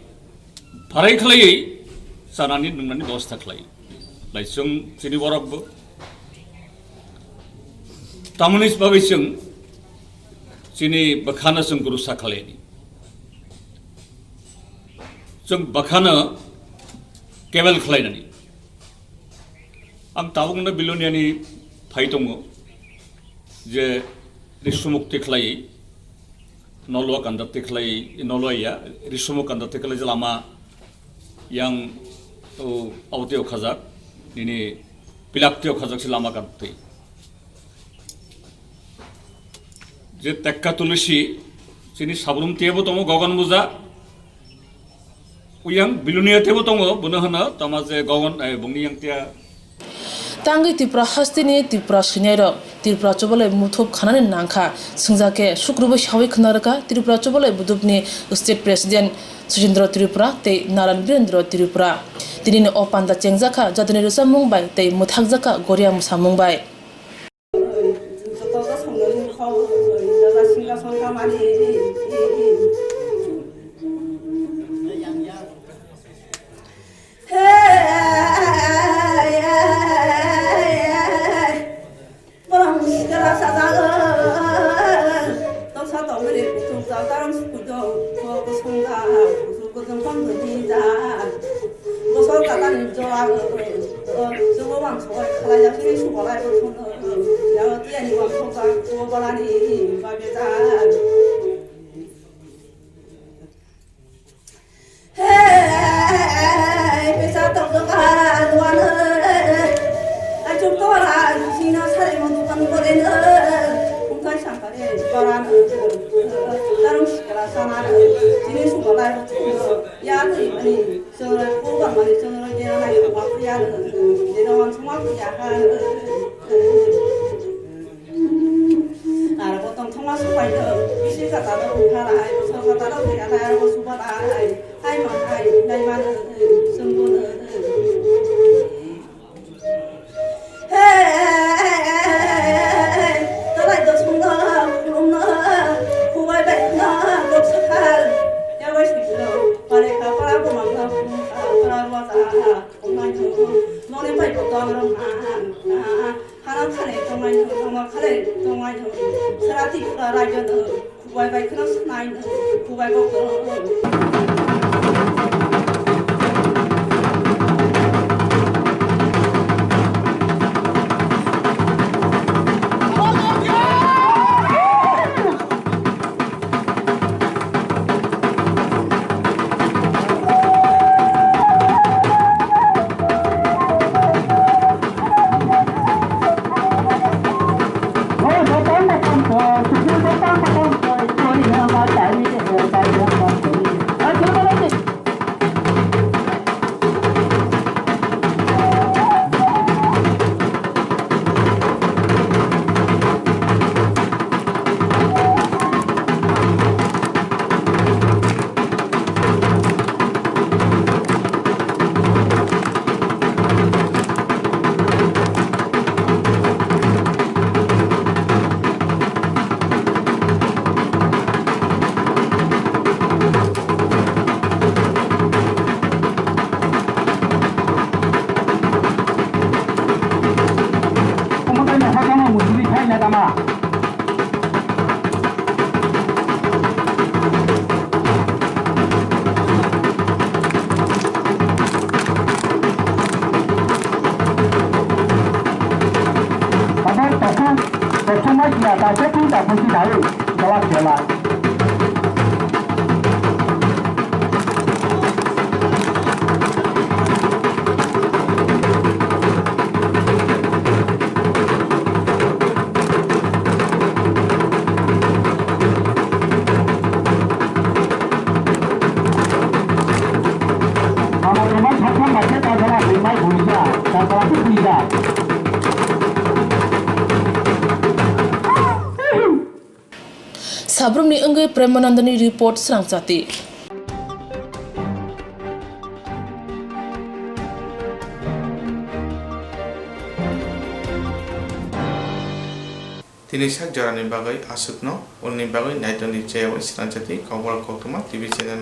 barai khlaiwi chanani nungnani bebosta khlai. Lai chwng chini borok bo. Tamoni bagwi chwng chini bwkhano chwng guru sa khlaini. Chwng bwkhano kebel khlainani. Ang tabukno Biloniani phai tongo je risumukti khlai, nolwa kanda tikhlai, nolwa ya, risumuk kanda tikhlai je lama yang, o, audio khajak, nini pilak tio khajak si lama kanda twi. Je tekka tulusi, chini sabrum tebo tongo gogon muja, uyang Bilonia tebo tongo, bono hano tama je gogon, eh, bongni yang tia. Tangwi Tripura hasteni Tripura swinairok Tripura chubalai muthub khanani nangkha. Swngjak khe Sukrubo sawi khna rwkha Tripura chubalai budupni State President Sujendra Tripura tei Naran Birendra Tripura. Tinini o panda chengjak kha jatoni rwchapmung bai tei mwthakjak kha Goria mwsamung bai. Borok ni sikala sajak, toksa tongmani kuchuk jak, taram sukujak, kosong jak, kuchuk kosong tong tong jak. Bosor kata ni jora, jobo wang soi khalai jak, sini sukolai bo thung, ya tiya ni wang sok jak, suko bolani ba bejak. Hey, pesa tokjak a duan, achuk tora sina sare mo dukan kore na, ungkai sangkare baran, tarung sikala sana, jini sumalai, ya tui mani, sora ko bang mani, sora ya nai ko bang. Aro bo tong thangma supai no, bisi kata no khala ai, bosor kata no khala ai, aro bo suba ai, ai ma ai, nai ma no, sung bo no. Hey, tarai do sung no, khulum no, khubai bai no, dok sakal, ya bai sui no, pare ka para bo mang no, para ruwa ta, ong nai no, no ne bai bo dong ro ma, ha. Hara khale tongnai no, tongo khale tongnai no, sara Tripura rajyo no, kubai bai kheno sanai no, kubai kok no. Omo tei nokha kama musuri khai na tama. Abo tokong, tokong mai kiya, ta se twi ta phusi dai, jawab jela. Amo rwmai thangthang bai khe kajala rwmai buija, kajala khe buija. Sabrumni wngwi Premanandani report srangchati. Tini sak jorani bagwi aswkno, ulni bagwi naitokni chayawai srangchati Kokborok Koktwma T V channel no.